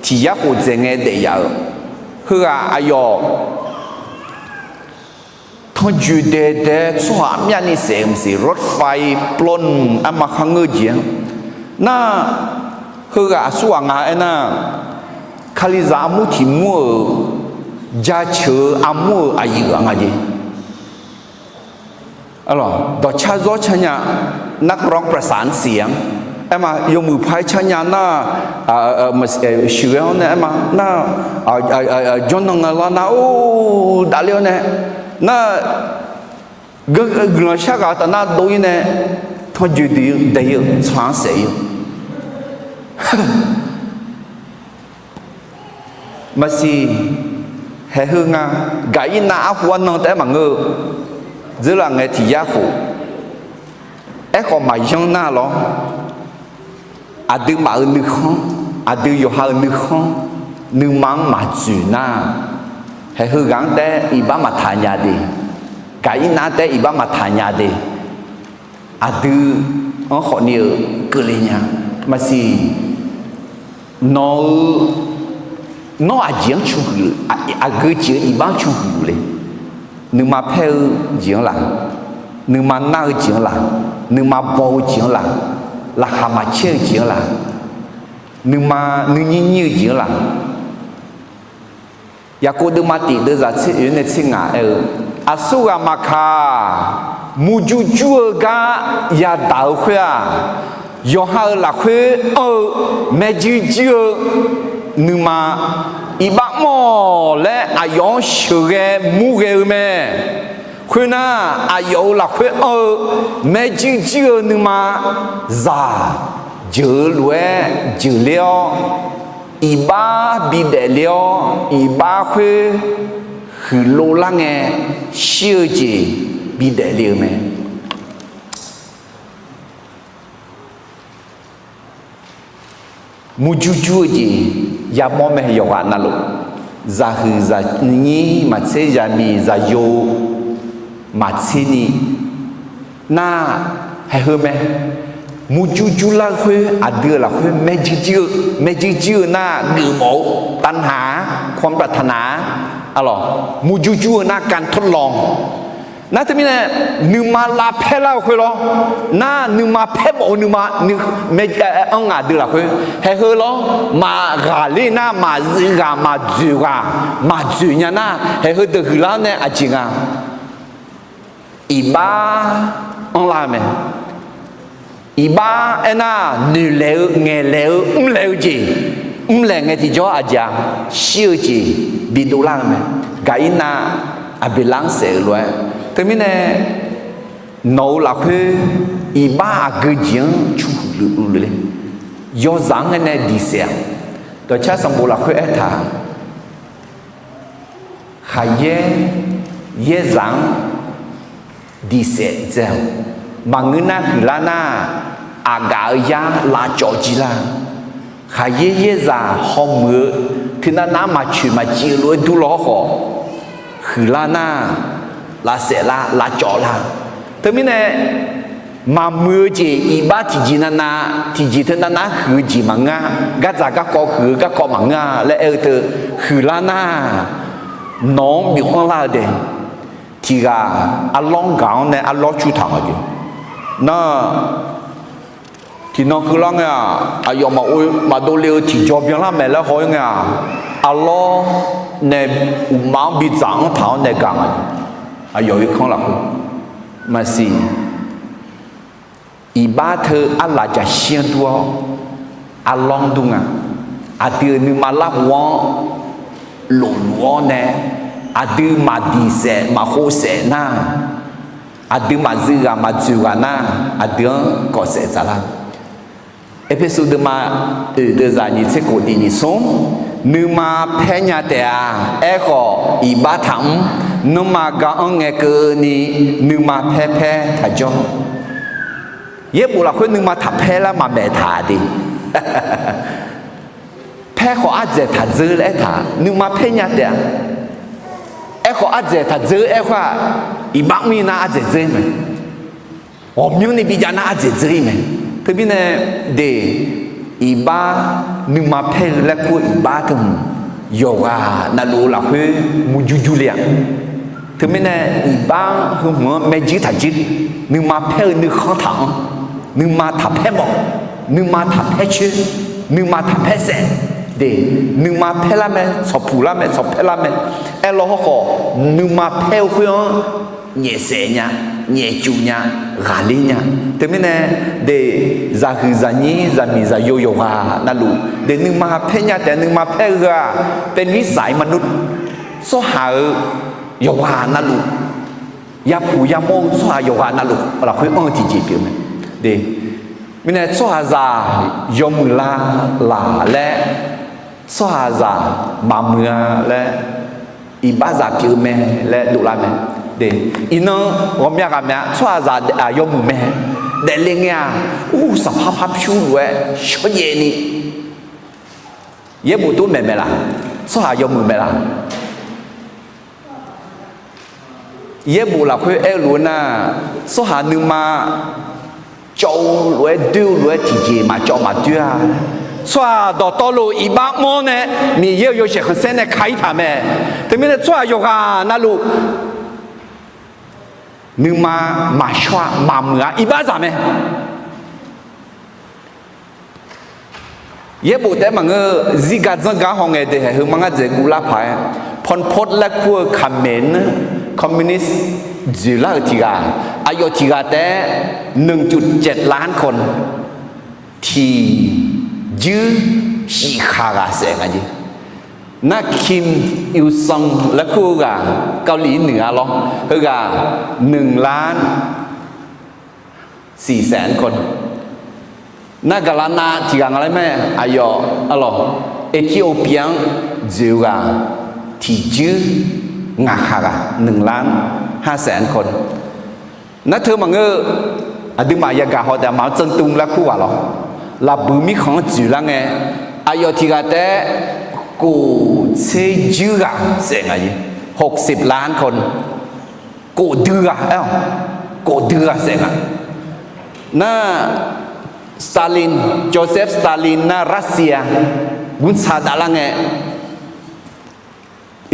Tiq yar khof dzaeq ngae daef yaf-euq. Heughaq aqyawf tanrjoe daedae tsawrhaq myavni saef-eu maqsiq, รถไฟปล้น arma kharngeur-eu jeq-anr nar, heughaq aqsurghaq nga aernar, Kalizaq armur tiq mur-euq jaceuq-eu armur-euq aqyuif ghaq nga jeq. Dawqcar zawr car nya, นักร้องประสานเสียง aerma, yawmuiq paq-aer car nya nar, sheuqghae-awr nae aerma nar, jawrnan nga lar nar, or, daqler-awr nae nar, guiqlanq shar ghaq taf nar dov-ir nae, tanrjoe daeq-eu, daeq-eu tsaq-anr saef-ir-eu maqsiq. Haeq heu nga, Gaqirnav arhu arnan taef-aer maqngeur-eu, dzeurlaf ngae tiq yar khof. Aerkhawf maqyanr nar lawr, aqduimaf-euq nuikhanr, aqdui yawqha-euq nuikhanr, nuima-anr maqdzoeq nar, haeq heughaq-anr taef-aer iqbax maqtaq nya de. Gaqirnav-anr taef-aer iqbax maqtaq nya de. Aqdui-anr khawfni-eu keuvle nya. Maqsiq, nawq-eu, nawr aqjeq-anr cu huiq, aqgeu jeq-eu iqbax-anr cu huiq le. Nuima paer-eu jeq-anr laq, nuima nar-eu jeq-anr laq, nuima baw-eu jeq-anr laq, laqkhaq maqcaer-eu jeq-anr laq, nuima nuinyir nyir-eu jeq-anr laq. Yaqkov deuvma tiq deuvzaq tser oeq nae tser ngaq aer-eu, aqsurghaq maqkaq, murjur jur-eu gar yadaq-eu khoer-aq, yawqha-euq lafkhoer anr-eu maerjuir juir-eu nuima, iqbax mr-awq laer aqyawf-anr sheuqghae murghae-eu mae. Khoernar, aqyawf-euq lafkhoer anr-eu maerjuir juir-eu nuima, zaq jeuq-eu lof-aer jeuqler-awr, iqbax bidaef ler-awr, iqbax khoer huiqlov lar ngae, shir-eu jeq bidaef le-eu mae. Murjur jur-eu jeq yamawr mae. Yawqghaq navluf, zaqhuiq zaqnyir maqtser, zaqmiq zaqyo maqtser ni nar, haeq heu mae. Murjur jur lar-eu khoer, aqdui-euq lafkhoer maerjuir juir-eu, maerjuir juir-eu nar geufmawf-eu, ตัณหา ความปรารถนา arlawq, murjur jur-eu nar การทดลอง nar teumirnae, nuima lavpaer lar-eu khoer lawr. Nar nuima paer mawf-eu nuima, anr nga aqdui lafkhoer. Haeq heu lawr, maqghaqler nar maqzuif ghaq maqdzoeq ghaq maqdzoeq nya nar, haeq heudeuq huiqlar nae aqjeq nga. Iqbax anrlar-eu mae. Iqbax aernar, noeqlaeq-eu, ngaeqlaeq-eu, mrlaeq-eu jeq, mrlaeq ngae tiqjawr aqjeq-a, shir-eu jeq bidov lar-eu mae. Gaqirnav Aqbeqlar-anr saef-eu lof-aer, teumirnae nawq-euq lafkhoer iqbax aqgeu jeq-anr cu huiq luf le. Yawzaq-anr ngae nae diq saef-aq, dawqcar sanqbof lafkhoer aertaq-aq, Khaqyaer yaerzaq-anr diqsaef dzae-awq. Maqngeur nar huiqlar nar, aqgaf-eu yar lavcawv jir lar. Khaqyaer yaerzaq hawmuiq-eu teunav nav-anr maqcoeq maqciv-eu lof-aer dur law-awr khawf, huiqlar nar, lavsaef lar, lavcawv lar. Teumirnae, maqmuiq-eu jeq iqbax tiqjeq navnav, tiqjeq teunav nav-anr huiq-eu jeq maqngeur-a. Gardzaq garkawv huiq-eu garkawv maqngeur-a laer aer-eu teu, huiqlar nar, nawq-anr byov-anr lar-eu dae. Tiq ghaq arlawr gaq-anr nae arlawr cur taq nga jeq. Nar, tiqnan keuvlar ngae-aq, aqyawf maqdov le-eu tiqjaw byanlar maeq laer haw-ir ngae-aq, arlawr nae uqmaf-anr bidzaq-anr taq-awr nae gaq nga. Aqyawf irkanr lafkhoer maqsiq. Iqbax teu arlaf jaqshir-anr dur-awr, arlawr-anr dur nga. Aqdui-euq nuima larhu-anr lofluf-awr nae, aqdui maqdiq saef maqkhov saef nar, aqdui maqzuiv ghaq maqdzoeq ghaq nar, aqdui-anr kawf saef dzaqlar-eu. Erpersu deuvma oeq deuvzaq nyiq tser khof tiq nyiq smr, nuima paer nya taef-a. Aerkhawf, iqbax taqmr. Nanrma gar-anr ngae keuvni, nuima paer paer taqjawr. Yaerbof lafkhoer nuima taqpaer lar maqmaeq taq de. Paer khawf ardzaeq taqdzeur laer aertaq, nuima paer nya taef-a. Aerkhawf ardzaeq taqdzeur aer khoer-aq, iqbax mr-ir nar ardzaeq dzeur-ir mae. Ghawqmyanrni bijav nar ardzaeq dzeur-ir mae. Teumirnae de, iqbax nuima paer-eu laer kur-eu iqbax teu hmq, yawqghaq navluf-eu lafkhoer murjur jur le-a. Teumirnae iqbax heu hmq-anr maerjuir taqjuir, nuima paer-eu nuikhanr taq-anr, nuima taqpaer mawf, nuima taqpaer coer, nuima taqpaer saef de, nuima paer lar mae, tsawqpuq lar mae, tsawqpaer lar mae. Aerlaw hawrkhawf, nuima paer-eu khoer-anr nyaefsaef nya, nyaefcuf nya, ghaqler nya. Teumirnae de, zaqhuiq zaqnyir zaqmiq zaqyo yawqghaq navluf de nuima paer nya taef, nuima paer-eu heu-aq, เป็นนิสัยมนุษย์ tsawrhaq-euq yawqghaq navluf, yapuq yamawr-eu tsawrhaq yawqghaq navluf lafkhoer anr-eu tiqjeq pyeuf mae. De, mirnae tsawrhaqzaq yawmuiq la laq laer, tsawrhaqzaq maqmuiq-a laer, iqbaxzaq pyeuf mae laer dovlar mae. De, iqnan ghawqmya ghaq mya tsawrhaqzaq yawmuiq mae. Daefle ngae-aq, ur, saqpar par pyur lof-aer shawrjaev ni yaerbof tov maeq mae laq? Tsawrhaq yawmuiq mae laq? Yaerbof lafkhoer aer-eu lof-aer nar, tsawrhaq nuima cawv-eu lof-aer doer-eu lof-aer tiqjeq maqcawv maqdoer-a. Tsawrhaq dawqtawvluf iqbax mr-awr nae Miqyaer-euq yawshaef khanqsaer nae ka-ir taq mae. Teumirnae tsawrhaq yawqghaq navluf nuima maqshawr-a, maqmuiq-a, iqbaxzaq mae. Yaerbof taef-aer maqngeur-eu, zirgar dzanrgar hawngae de haeq heu mar ngar dzaeq guvlar paq-aer, Pol Pot laer kur-eu Khmer-anr communist dzoeqlar-euq tiq ghaq, aqyawf tiq ghaq taef-aer หนึ่งจุดเจ็ดล้านคน tiqjuir shif khaq ghaq saef nga jeq. Nar Kim Il Sung laer kur-eu ghaq, เกาหลีเหนือ lawr, heughaq หนึ่งล้านสี่แสนคน. Nar gaqlaq nav tiq ghaq nga laer mae, aqyawf arlawq, Ethiopia-anr dzoeq-eu ghaq tiqjuir ngaq khaq ghaq, หนึ่งล้านห้าแสนคน. Nar teu maqngeur-eu, aqduimaf yagaq haw taef-a, maqanr เจิงตุง laer kur ghaq lawr, lafbuiq mirkhanq-anr dzoeqlar ngae, aqyawf tiq ghaq taef-aer kof tser juir ghaq saef nga jeq, หกสิบล้านคน. Kof dui ghaq aer-awq, kof dui ghaq saef nga. Nar Stalin, Joseph Stalin nar Russia guntsaq davlar ngae,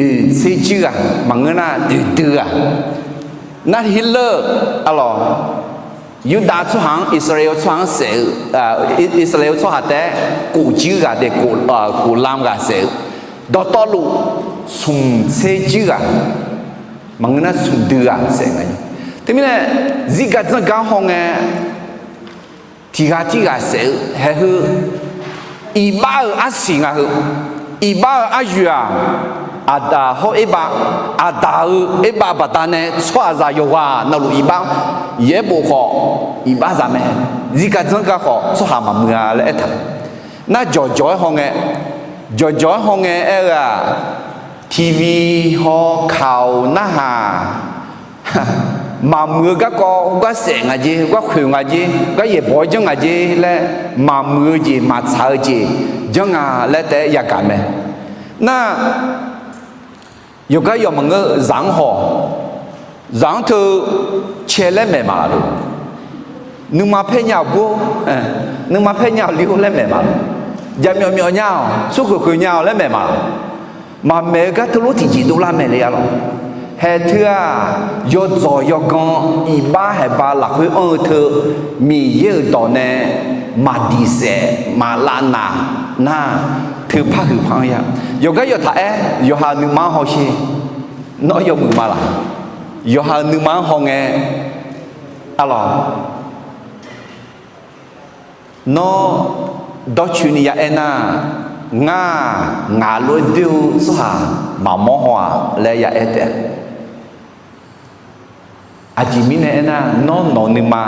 oeq tser juir ghaq maqngeur nar oeq dui ghaq. Nar Hitler, arlawq, Yurdav tsawrhaq-anr, Irsaqleqlav tsawrhaq-anr saef-eu, Irsaqleqlav tsawrhaq taef-aer kof juir ghaq de, kof lam ghaq saef-eu, dawqtawvluf smq tser juir ghaq, maqngeur nar smq dui ghaq saef nga. Teumirnae zirgar dzanrgar hawngae, tiq ghaq tirghaq saef-eu haeq heu, iqbax-euq arsiq nga heu. Iqbax-euq aryoeq-aq, Aqdaq hawr Erbav, Aqdaq-euq Erbav baqdanae tsawrhaqzaq yawqghaq navluf iqbax, yaerbof khawf iqbaxzaq mae. Zirgar dzanrgar khawf tsawrhaq maqmuiq-a laer aertaq. Nar jawqjawq-aer hawngae, jawqjawq-aer hawngae aer-eu-aq, TV haw kaq-awq narhaq, maqmuiq-eu garkawv, heugar saef ngaq jer, heugar khoeq ngaq jer, heugar yaeqbawq-aer janr ngaq jer laer, maqmuiq-eu jeq maqtsaq-eu jeq janr nga laer taef-aer yagaq mae. Nar, yawqgar yawf maqngeur, zaq-anr haw, zaq-anr teu cae laer maeq maqlaq lo. Nuima paer nya-awq bur, nuima paer nya-awq li-or laer maeq maqlaq. Jaqmyawf myawf nya-awq, smrkhoeq khoeq nya-awq laer maeq maqlaq. Maqmaeq-eu gar teulof tiqjeq dovlar mae le-a lawq. Haeq teu-aq, yawdzawq yawgan iqbax haeqba lafkhoer anr-eu teu, Miqyaer-euq dawq nae maqdiq saef maqlav naq nar, teu par huiq par-anr ya. Yawqgar yawtaq-aer yawqha-euq nuima-anr hawsher. Nawr yawmuiq ma laq? Yawqha-euq nuima-anr hawngae, a lawq, nawr dawrcoeni ya aernar, ngar-aq, ngaq lof-aer doer-eu tsawrhaq maqmawr haw-aq laer ya aer taef-a. Aqjeq mirnae aernar, nawr nawq-eu nuima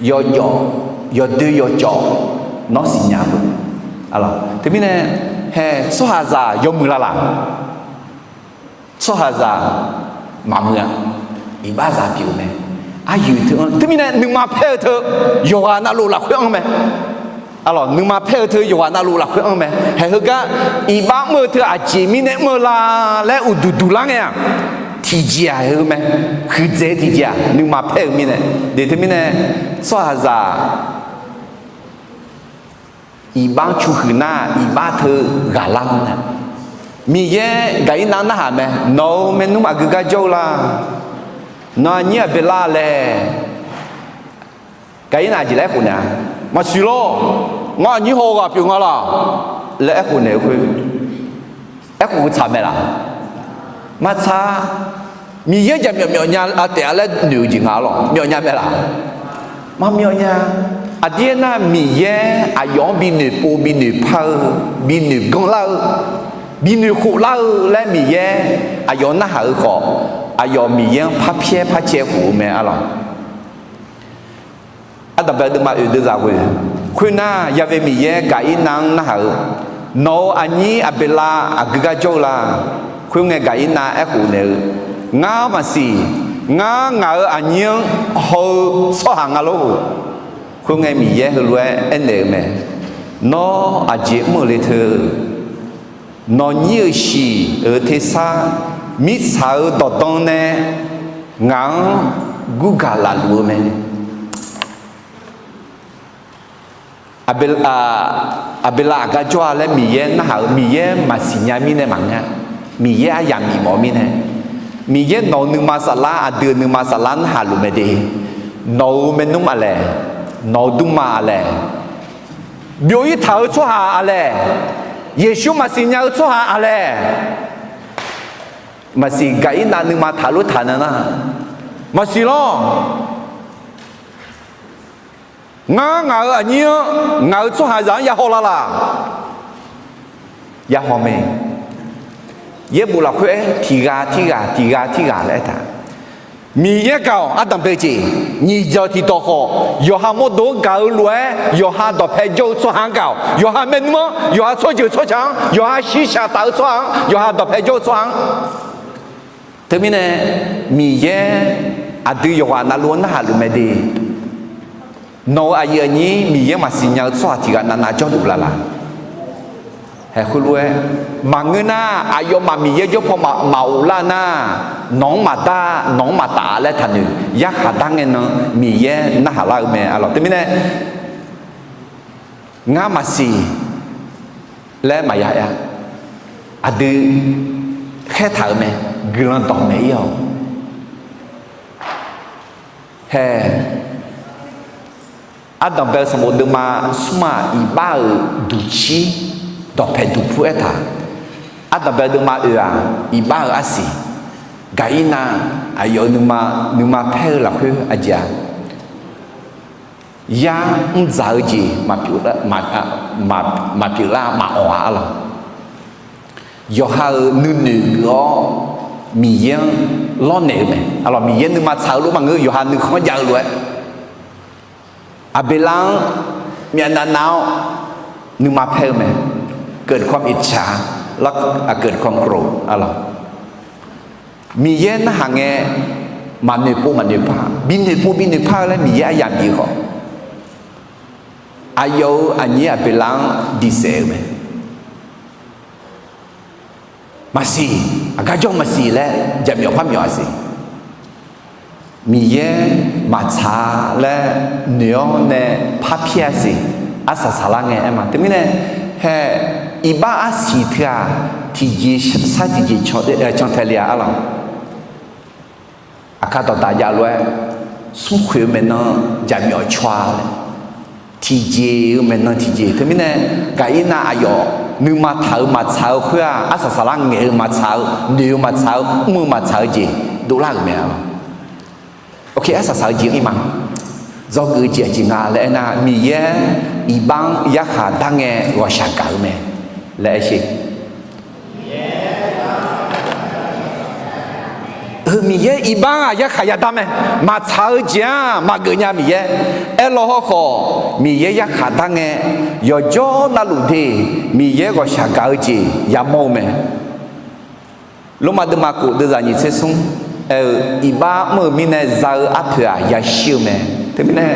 yawjawf, yawdoer yawcawv nawr siqnya-eu. Teumirnae, haeq tsawrhaqzaq yawmuiq la laq? Tsawrhaqzaq maqmuiq-a. Iqbaxzaq pyeuf-eu mae. Aryoeq teu-anr teumirnae nuima paer-eu teu yawqghaq navluf lafkhoer anr mae. Arlawq, nuima paer-eu teu yawqghaq navluf lafkhoer anr mae. Haeq heugar iqbax mr-eu teu aqjeq mirnae mr-eu la laer uqduq duq lar ngae-aq, tiqjeq-aq heu mae. Huiqdzaeq-eu tiqjeq-aq nuima paer-eu mirnae. Deuq teumirnae tsawrhaqzaq iqbax-anr cu huiq nar, iqbax teu ghaqlar-anr nae, Miqyaer Gaqirnav narhaq mae. Nawq-euq maernmr aqgeu gar jawr-eu la? Nawq-euq aqnyir Aqbeqlav laer. Gaqirnav aqjeq laer aerkhof naeq-a? Maqsiq lawr. Ngar aqnyir haw-eu ghaq pyeuf nga laq laer aerkhof naeq-eu khoer, aerkhof-eu tsaq mae laq? Maqtsaq. Miqyaer jaqmyawf myawf nya-a taef-a laer noeq-eu jeq nga lawq. Myawf nya mae laq? Maqmyawf nya. Aqdir aernar, Miqyaer aqyawf-anr binoeq pov, binoeq par-eu, binoeq ganr lar-eu, binoeq khof lar-eu laer Miqyaer aqyawf narhaq-eu khawf, aqyawf Miqyaer-anr par pyaer par cae khof-eu mae, arlawq. Ardanqbae deuvma oeq deuvzaq ghoe. Khoernar, Ya'we Miqyaer Gaqirnav-anr narhaq-eu, Nawq-euq aqnyir Aqbeqlav aqgeu gar jawr-eu la? Khoerngae, Gaqirnav aerkhof naeq-eu, Ngar maqsiq. Ngar ngaq-euq aqnyir-anr haw-eu tsawrhaq nga lor. Khoerngae, Miqyaer heulof-aer aernaeq-eu mae. Nawr aqjeq mr-euq le teu, nawq nyir-euq shiq-euq tersar mirtsaq-euq dawqdan nae ngaq-anr gurgaq laf luf-eu mae. Aqbeqlav, Aqbeqlav aqgar jawr-a laer Miqyaer narhaq-euq Miqyaer maqsiq nya mirnae maqngeur-a. Miqyaer aryamq bifmawf-eu mirnae, Miqyaer nawq-euq nuima saflar, aqdui-euq nuima saflar narhaq luf mae de. Nawq-euq maernmr aqlaeq, nawq-euq dmrma aqlaeq, byov-ir taq-eu tsawrhaq aqlaeq, Yeqsur maqsiq nya-eu tsawrhaq aqlaeq, maqsiq Gaqirnav nuima taq lof taq na nar, maqsiq lawr. Ngar ngaq-euq aqnyir-anr, ngaq-euq tsawrhaqzaq-anr ya haw la laq? Ya haw mae. Yaerbof lafkhoer-aer tiqghaq tirghaq tiqghaq tirghaq laer aertaq. Miqyaer gaq-awq ardanqbae jeq, nyiq dzawq tiqdawq khawf yawqha mawrdo-anr gaq-eu lof-aer yawqha dawqpae jawr-eu tsawrhaq-anr gaq-awq. Yawqha maernmr-anr, yawqha tsawrjeuq tsawrca-anr, yawqha shiqshaq taf-eu tsawrhaq-anr, yawqha dawqpae jawr-eu tsawrhaq-anr. Teumirnae, Miqyaer aqdui yawqghaq navluf-anr narhaq luf mae de. Nawq-euq aqyuif aqnyir Miqyaer maqsiq nya-eu tsawrhaq tiqghaq navnav jawrluf la laq? Haeq khoerlof-aer, maqngeur nar, aqyawfmaf Miqyaer jawr paw maqghof lar nar, nawq-anr maqdar, nawq-anr maqtaf laer taqnoeq. Yarkhaq dar ngae nan Miqyaer narhaq lar-eu mae, arlawq. Teumirnae, ngar maqsiq laer maqya aer-a. Aqdui khaertaq-euq mae, guiqlanq dawq maeq-ir-awq. Haeq, ardanqbae-eu sanqbof deuvma smr-aq, iqbax-euq duqcir dawqpae duqpur aertaq. Ardanqbae deuvma oeq-aq, iqbax-euq arsiq, Gaqirnav, aqyawf-euq nuima, nuima paer-eu lafkhoer aqjeq-aq, yar mrdzaq-eu jeq maqpyeuf lar, maqawq-a, arlawq. Yawqha-euq nuinoeq geuf-awr Miqyaer-anr lawrnaeq-eu mae, arlawq. Miqyaer nuima tsaq-eu lof maqngeur, yawqha nuikhanr jav-eu lof-aer, Aqbeqlav-anr myavnav nav-awr nuima paer-eu mae. Keuvkawv mqtav-a. Lar aqgeuf kawqkawv arlawq. Miqyaer narhaq ngae maqnoeqpov maqnoeqpar, binoeqpov binoeqpar-eu laer Miqyaer aryamq bif-eu khawf, aqyawf-euq aqnyir Aqbeqlav-anr diqsaef-eu mae. Maqsiq, aqgar jawr maqsiq laer jaqmyawf par myawf-a siq. Miqyaer maqtsaq laer noeq-awr nae parpir-a siq. Arsaq saqlar ngae aer ma. Teumirnae, hae, iqbax arsiq teu-aq, tiqjeq sar tiqjeq cantae le-a arlawq. Aqkar dawqdaq jav lof-aer, smrkhoeq-eu maeqnan jaqmyawf caw-a laer, tiqjeq-eu maeqnan tiqjeq. Teumirnae, Gaqirnav aqyawf nuima taq-euq maqtsaq-eu khoer-aq, arsaq saqlar ngaeq-eu maqtsaq-eu, noeq-eu maqtsaq-eu, mr-eu maqtsaq-eu jeq dovlar-euq mae arlawq. Arsaq saq-eu jeq-anr ir ma. Dzawgeuf-eu jeq aqjeq nga laer aernar, Miqyaer iqbax-anr yarkhaq dar ngae ghawqshaq gaq-eu mae laer aer sher. Heu Miqyaer iqbax-aq yarkhaq yadar mae. Maqtsaq-eu jeq-aq maqgeuf nya Miqyaer. Aerlaw hawrkhawf, Miqyaer yarkhaq dar ngae, yawqjawr navluf de, Miqyaer ghawqshaq gaq-eu jeq yamawr-eu mae. Lormav deuvma khof deuvzaq nyiq tser smr aer-eu, iqbax mr-euq mirnae za-eu arpoeq-aq yashir-eu mae. Teumirnae,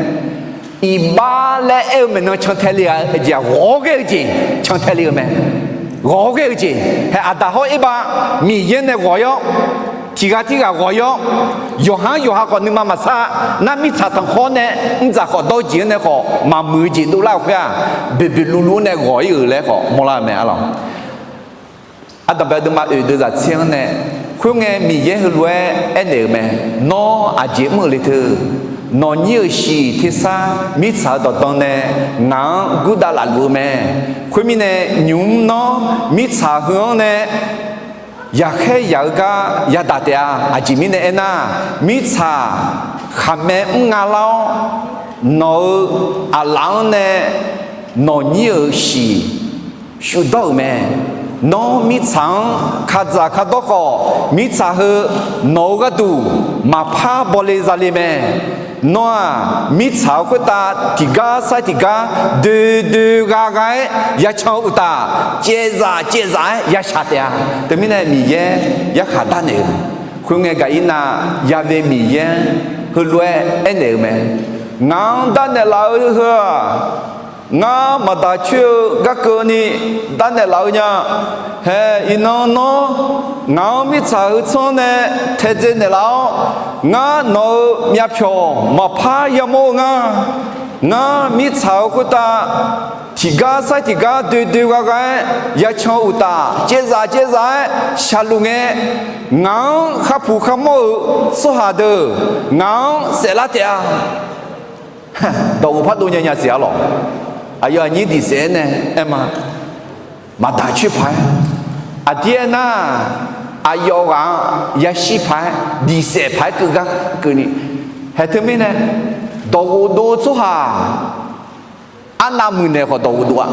iqbax laer aer-eu maeqnan cantae le-a jeq-aq, ghawq-awr ghae-eu jeq cantae le-eu mae. Ghawq-awr ghae-eu jeq, hae, aqdaq hawr erbav, Miqyaer nae ghawq-ir-awr, tiqghaq tirghaq ghawq-ir-awr, yawqha-anr yawqha khawf nuima maqsar nar, mirtsaq tanqkhawr nae mrdzaq khawf dawr-eu jeq-anr nae khawf maqmuiq-eu jeq dovlar-euq khoer-aq, boeqboeq luvluv-anr nae ghawq-ir-euq laer khawf mawrlar-eu mae arlawq. Ardanqbae deuvma oeq deuvzaq tser-anr nae, khoerngae Miqyaer heulof-aer aernaeq-euq mae. Nawr aqjeq mr-euq le teu? Nawqnyir-euq shiq tersar mirtsaq-euq dawqdan nae ngaq-anr gurdav laf luf-eu mae. Khoermirnae, nymq-mr nawr mirtsaq heu-anr nae yaqkhaer yaq-eu gar yadaq taef-a. Aqjeq mirnae aernar, mirtsaq khaqmae mr nga lar-awr, nawq-euq aqlaf-anr nae nawqnyir-euq shiq shufdawr-euq mae. Nawr mirtsaq-anr kadzaq kadawr khawf, mirtsaq heu nawq-euq gharduq maqpar bawle zale mae. Nawr-aq, mirtsaq-euq khoertav tiqgar sar tiqgar doe doe gha gha-aer yacan-eu uqtaf, caevzaf caevzaf-aer yashaq taef-a. Teumirnae Miqyaer yarkhaq darnaeq-euq. Khoerngae Gaqirnav Ya've Miqyaer heulof-aer aernaeq-euq mae. Ngaq-anr darnaeq laf-eu heu-aq, ngar maqdaq coer-eu gar keuvni darnaeq laf-eu nya. Hae, iqnan nawr ngaq-anr mirtsaq heu tsanr nae taedzae naeq laf-awr, ngar nawq-euq myavpyawq maqpar yamawr-eu nga. Ngar mirtsaq-euq khoertav tiqgar sar tiqgar doe doe gha gha-aer yacan-eu uqtaf, caevzaf caevzaf-aer shaqluf ngae, ngaq-anr kharpuq kharmawr-euq tsawrhaq deuq ngaq-anr saeflar taef-a. Dawqghof pardov nya nya siq arlawq. Aqyawf aqnyir diqsaef-aer nae aer ma. Maqdaq coer paq-aer, aqdir aernar, aqyawf ghaq-anr yashir paq-aer, diqsaef paq-aer keuv gar keuvni. Hae teumirnae, dawqghof dov-eu tsawrhaq arnav muiqnaeq khawf dawqghof dov-a.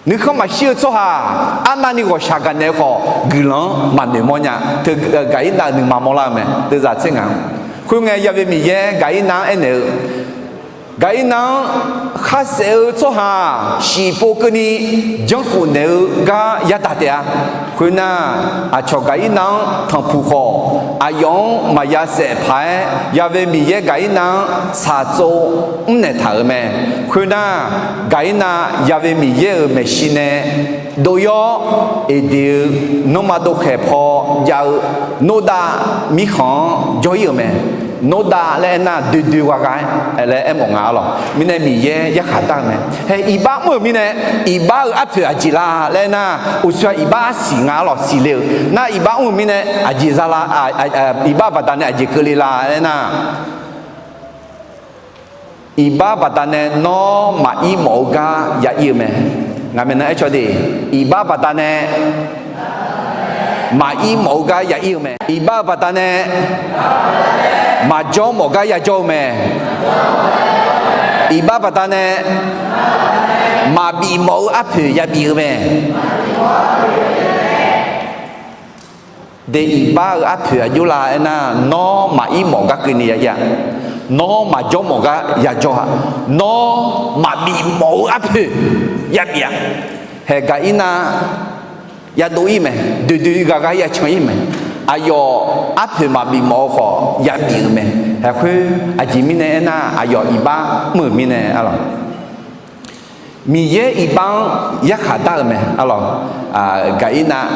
Nuikhanr maqshir-eu tsawrhaq arnavni ghawqshaq gaqnaeq-eu khawf, guiqlanq-anr maqnoeq mawrnya. Teu Gaqirnav-euq nuima mawrlar-eu mae, deuvzaq tser ngaq-anr. Khoerngae Ya've Miqyaer Gaqirnav-anr aernaeq-eu, Gaqirnav-anr kharsaef-eu tsawrhaq shiqpov keuvni janrkhof naeq-eu gar yadaq taef-a. Khoernar, aqcawq Gaqirnav-anr tanqpuq khawf, aqyawf-anr maqya saef paq-aer, Ya've Miqyaer Gaqirnav-anr tsaqtsov mrnaeq taq-euq mae. Khoernar, Gaqirnav Ya've Miqyaer-euq maeqshi nae dov-awr, Eqdeq-eu nanrma dovkhaeq paw jav-eu Nordav mirkhanq-anr jawr-ir-euq mae. Nordav laer aernar, doe doe gha gha-aer laer aermawf nga arlawq. Mirnae Miqyaer yarkhaq dar-eu mae. Hae, iqbax mr-euq mirnae, iqbax-euq arpoeq aqjeq la laer aernar, uqshoe-aq iqbax arsiq nga arlawq, siqle-euq. Nar iqbax mr-euq mirnae aqjeq za la, iqbax baqdanae aqjeq keuvle la laer aernar, iqbax baqdanae nawr maqir mawf-eu gar ya ir-eu mae. Ngaq maeqnan aercaw de, iqbax baqdanae maqir mawf-eu gar ya ir-eu mae. Iqbax-euq baqdanae maqjawr mawf gar yajawr-eu mae. Iqbax baqdanae maqbif mawf-eu arpoeq yabif-eu mae. De iqbax-euq arpoeq aqjox la aernar, nawr maqir mawf gar keuvni ya ir-a. Nawr maqjawr mawf gar yajawr-a. Nawr maqbif mawf-eu arpoeq yabif-a. Hae Gaqirnav yadov-ir mae. Doeqdoeq ghaqghaq-aer yacan-ir mae. Aqyawf arpoeq maqbif mawf-eu khawf yabif-euq mae. Haeqkhoer aqjeq mirnae aernar, aqyawf iqbax mr-euq mirnae arlawq. Miqyaer iqbax-anr yarkhaq dar-euq mae arlawq. Gaqirnav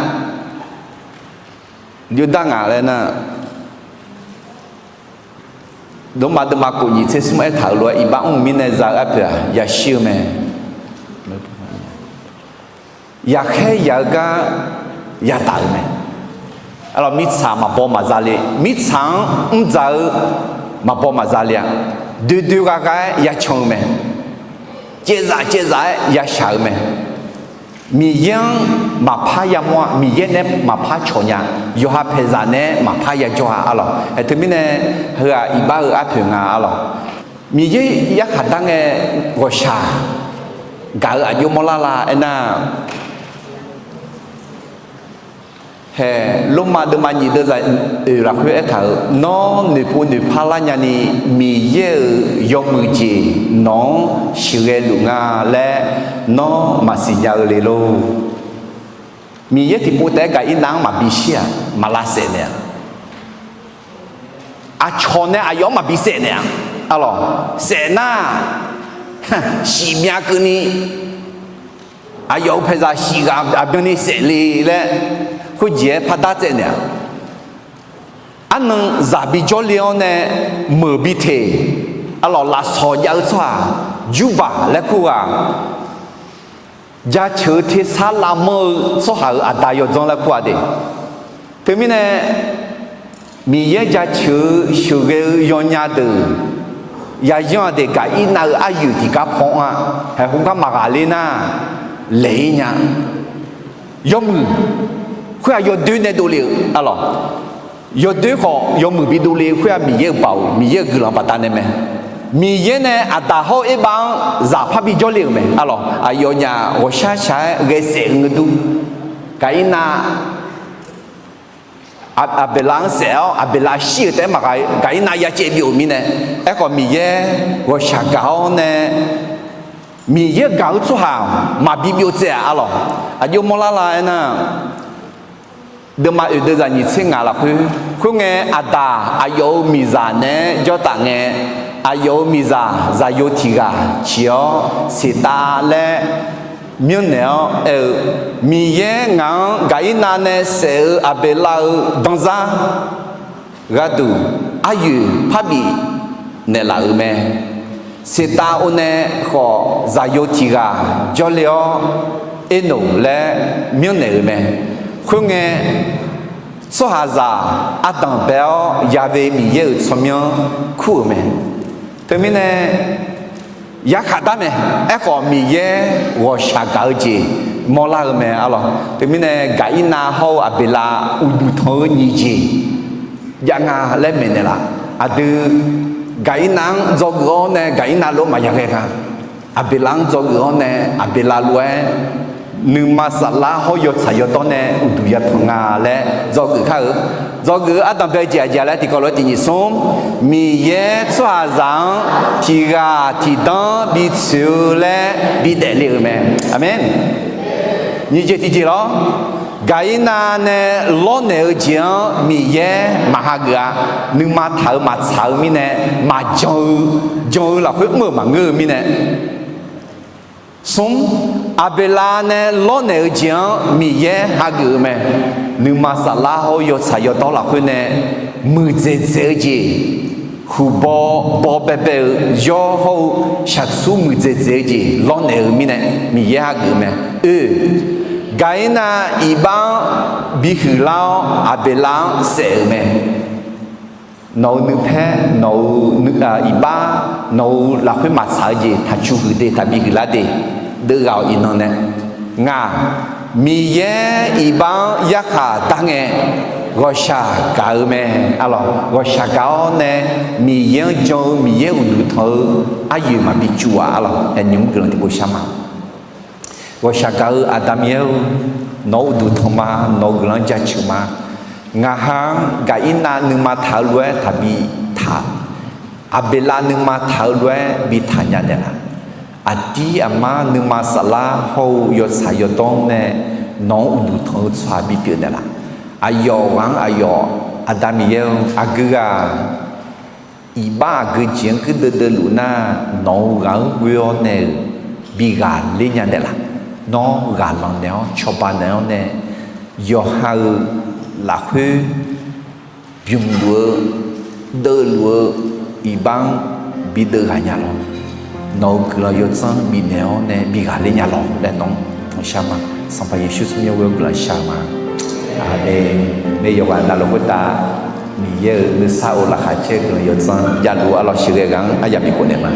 yurdar ngaq laer nar, Lormav deuvma kof nyiq tser smr aertaq-euq lof-aer, iqbax mr-euq mirnae za-eu arpoeq-aq yashir-eu mae. Yaqkhaer yaq-eu gar yadaq-euq mae. Arlawq, mirtsaq maqbaw maqza le, mirtsaq-anr mr dzaq-eu maqbaw maqza le-a, doeqdoeq ghaqghaq-aer yacan-eu mae. Caevzaf caevzaf-aer yashaq-eu mae. Miqyaer-anr maqpar yamawr-a, Miqyaer nae maqpar cawq nya, yawqha paeqzaq nae maqpar yajawr-a arlawq. Aerteumirnae, heu-aq iqbax-eu arpoeq nga arlawq. Miqyaer yarkhaq dar ngae ghawqshaq gaq-eu aqjox mawrlar la aernar, hae, Lormav deuvma nyiq deuvzaq oeq lafkhoer aertaq-euq, Nawr noeqpov noeqpar lar nyani, Miqyaer-euq yawmuiq jeq nawq-anr sheuqghae luf nga laer nawr maqsiq nya-eu le lor. Miqyaer tiqpov taef-aer Gaqirnav-anr maqbi shir-aq, maq lavsaef naeq-aq. Aqcawq nae aqyawf-anr maqbi saef naeq-aq, arlawq, saef nar, shif myav keuvni, aqyawf-euq paeqzaq shif ghaq aqbyanni saef le laer khoerjeq-aer pardar tsaev naeq-aq. Arnan zaq bi jawrle-awr nae meuq bi teq, arlawq, lafsawq jav-eu tsawrhaq, Jurbaq laer kur ghaq, jaceuq-eu tersar lavmanr-eu tsawrhaq-euq aqda yawdzanr laer kur-a de. Teumirnae, Miqyaer jaceuq-eu sheuqghae-eu yawnya deuq, yayanr-aq de, Gaqirnav-euq aryoeq tiqgar paw-anr-a, haeq khoergar maqghaq ler nar, laeq-ir nya. Yawmuiq khoer-aq yawdoer nae dovle-euq arlawq. Yawdoer khawf yawmuiq bi dovle khoer-aq, Miqyaer-euq baoq, Miqyaer-euq guiqlanq baqdanae mae. Miqyaer nae Aqdaq hawr-eu Erbav-anr zaq par bi jawrle-euq mae arlawq. Aqyawfnyaf ghawqshaq shaq-aer ghae saef-eu ngeur dur. Gaqirnav Aq- Aqbeqlav-anr saef-awr, Aqbeqlav shir-euq taef-aer maqghaq-ir, Gaqirnav ya caev byov-euq mirnae, aerkhawf Miqyaer ghawqshaq gaq-awr nae, Miqyaer gaq-eu tsawrhaq maqbi byov tsaev-aq arlawq. Aqjox mawrlar la aernar, deuvma oeq deuvzaq nyiq tser ngaq lafkhoer, khoerngae Aqdaq aqyawf-euq miqzaq naeq-aer jawr taf ngae, aqyawf-euq miqzaq zaqyo tiq ghaq ciq-awr Seqtav laer myanrnaeq-awr aer-eu, Miqyaer ngaq-anr Gaqirnav nae saef-eu Aqbeqlav-euq danzar gharduq aryoeq parbif naeqlaf-euq mae. Seqtav or nae khawf zaqyo tiq ghaq jawrle-awr, Ernoq laer myanrnaeq-euq mae. Khoerngae, tsawrhaqzaq ardanq bae-awr yave Miqyaer-euq tsawrmyanr kur-euq mae. Teumirnae, yarkhaq dar mae. Aerkhawf Miqyaer ghawqshaq gaq-eu jeq mawrlar-eu mae arlawq. Teumirnae Gaqirnav hawr-eu Aqbeqlav uqduq tanq-eu nyiq jeq jav nga laer maeqnaeq laf. Aqdui Gaqirnav-anr dzawgeuf-awr nae Gaqirnav lof-aer maqya ghae nga. Aqbeqlav-anr dzawgeuf-awr nae Aqbeqlav lof-aer nuima saflar hawr yawtsaq yawdawr nae uqduq yatanq nga laer dzawgeuf kar-eu. Dzawgeuf-eu ardanq bae-eu jeq aqjeq laer tiqkawv lof-aer tiq nyiq smr, Miqyaer tsawrhaqzaq-anr tiq ghaq tiq danr bi tsoeq-eu laer bidaef le-euq mae. Aqmeq. Nyiq jeq tiqjeq lawr, Gaqirnav nae lawrnaeq-eu jeq-anr Miqyaer maq hageuf-a. Nuima taq-eu maqtsaq-eu mirnae, maqjan-eu, jan-eu lafkhoer mr-euq maqngeur-eu mirnae. Smr, Aqbeqlav nae lawrnaeq-eu jeq-anr Miqyaer hageuf-eu mae. Nuima saflar hawr-eu yawtsaq yawdawr lafkhoer nae muiqdzaeq dzaeq-eu jeq, huqbaw baw baebae-eu yawr hawr-eu shaqtsur muiqdzaeq dzaeq-eu jeq lawrnaeq-eu mirnae Miqyaer hageuf-eu mae. Oe, Gaqirnav iqbax-anr bihuiq lar-awr Aqbeqlav-anr saef-euq mae. Nawq-euq nuipaer, nawq-euq iqbax, nawq-euq lafkhoer maqtsaq-eu jeq taqcu huiq de, taqbi huiqlar de, deuv ghaq-awq iqnan nae. Ngaq, Miqyaer iqbax-anr yarkhaq dar ngae, ghawqshaq gaq-eu mae. Arlawq, ghawqshaq gaq-awr nae Miqyaer-anr jan-eu, Miqyaer uqduq tanq-eu aryoeq maqbi cuv-aq. Arlawq, nymq-mr guiqlanq tiqpov shar ma. Ghawqshaq gaq-eu Aqda Miqyaer-or, nawq-euq uqduq tanq ma, nawq-euq guiqlanq jaceuq ma. Ngaqha-anr Gaqirnav nuima taq-eu lof-aer taqbi taq, Aqbeqlav nuima taq-eu lof-aer bi taq nya naeqlaf. Aqdir aqmar nuima saflar hawr-eu yawtsaq yawdawr nae nawq-anr uqduq tanq-eu tsawrhaq bipyeuf naeqlaf. Aqyawf ghaq-anr aqyawf, Aqda Miqyaer-eu aqgeu ghaq, iqbax aqgeu jeq-anr kuir deuvdeuv luf nar, nawq-eu ghaq-anr ghoe-awr nae-euq bi ghaqler nya naeqlaf. Nawr ghaqlanq naeq-awr cawba naeq-awr nae, yawqha-euq lafkhoer bymq luf-eu, deuvluf-eu iqbax-anr bideuv ghaq nya lawr. Nawq-euq guiqlanq yawdzanr bifnaeq-awr nae bi ghaqler nya lawr laer nawq-anr tanqshar ma. Sanqpaq Yeqsur tsawrmyanr ghoe-awr guiqlanq shar ma. Aqmeq. Nae yawqghaq navluf khoertav Miqyaer-euq nuisar of laqkhaq caer-eu guiqlanq yawdzanr javluf-eu arlawq sheuqghae ghaq-anr aryamq bikhof naeq ma.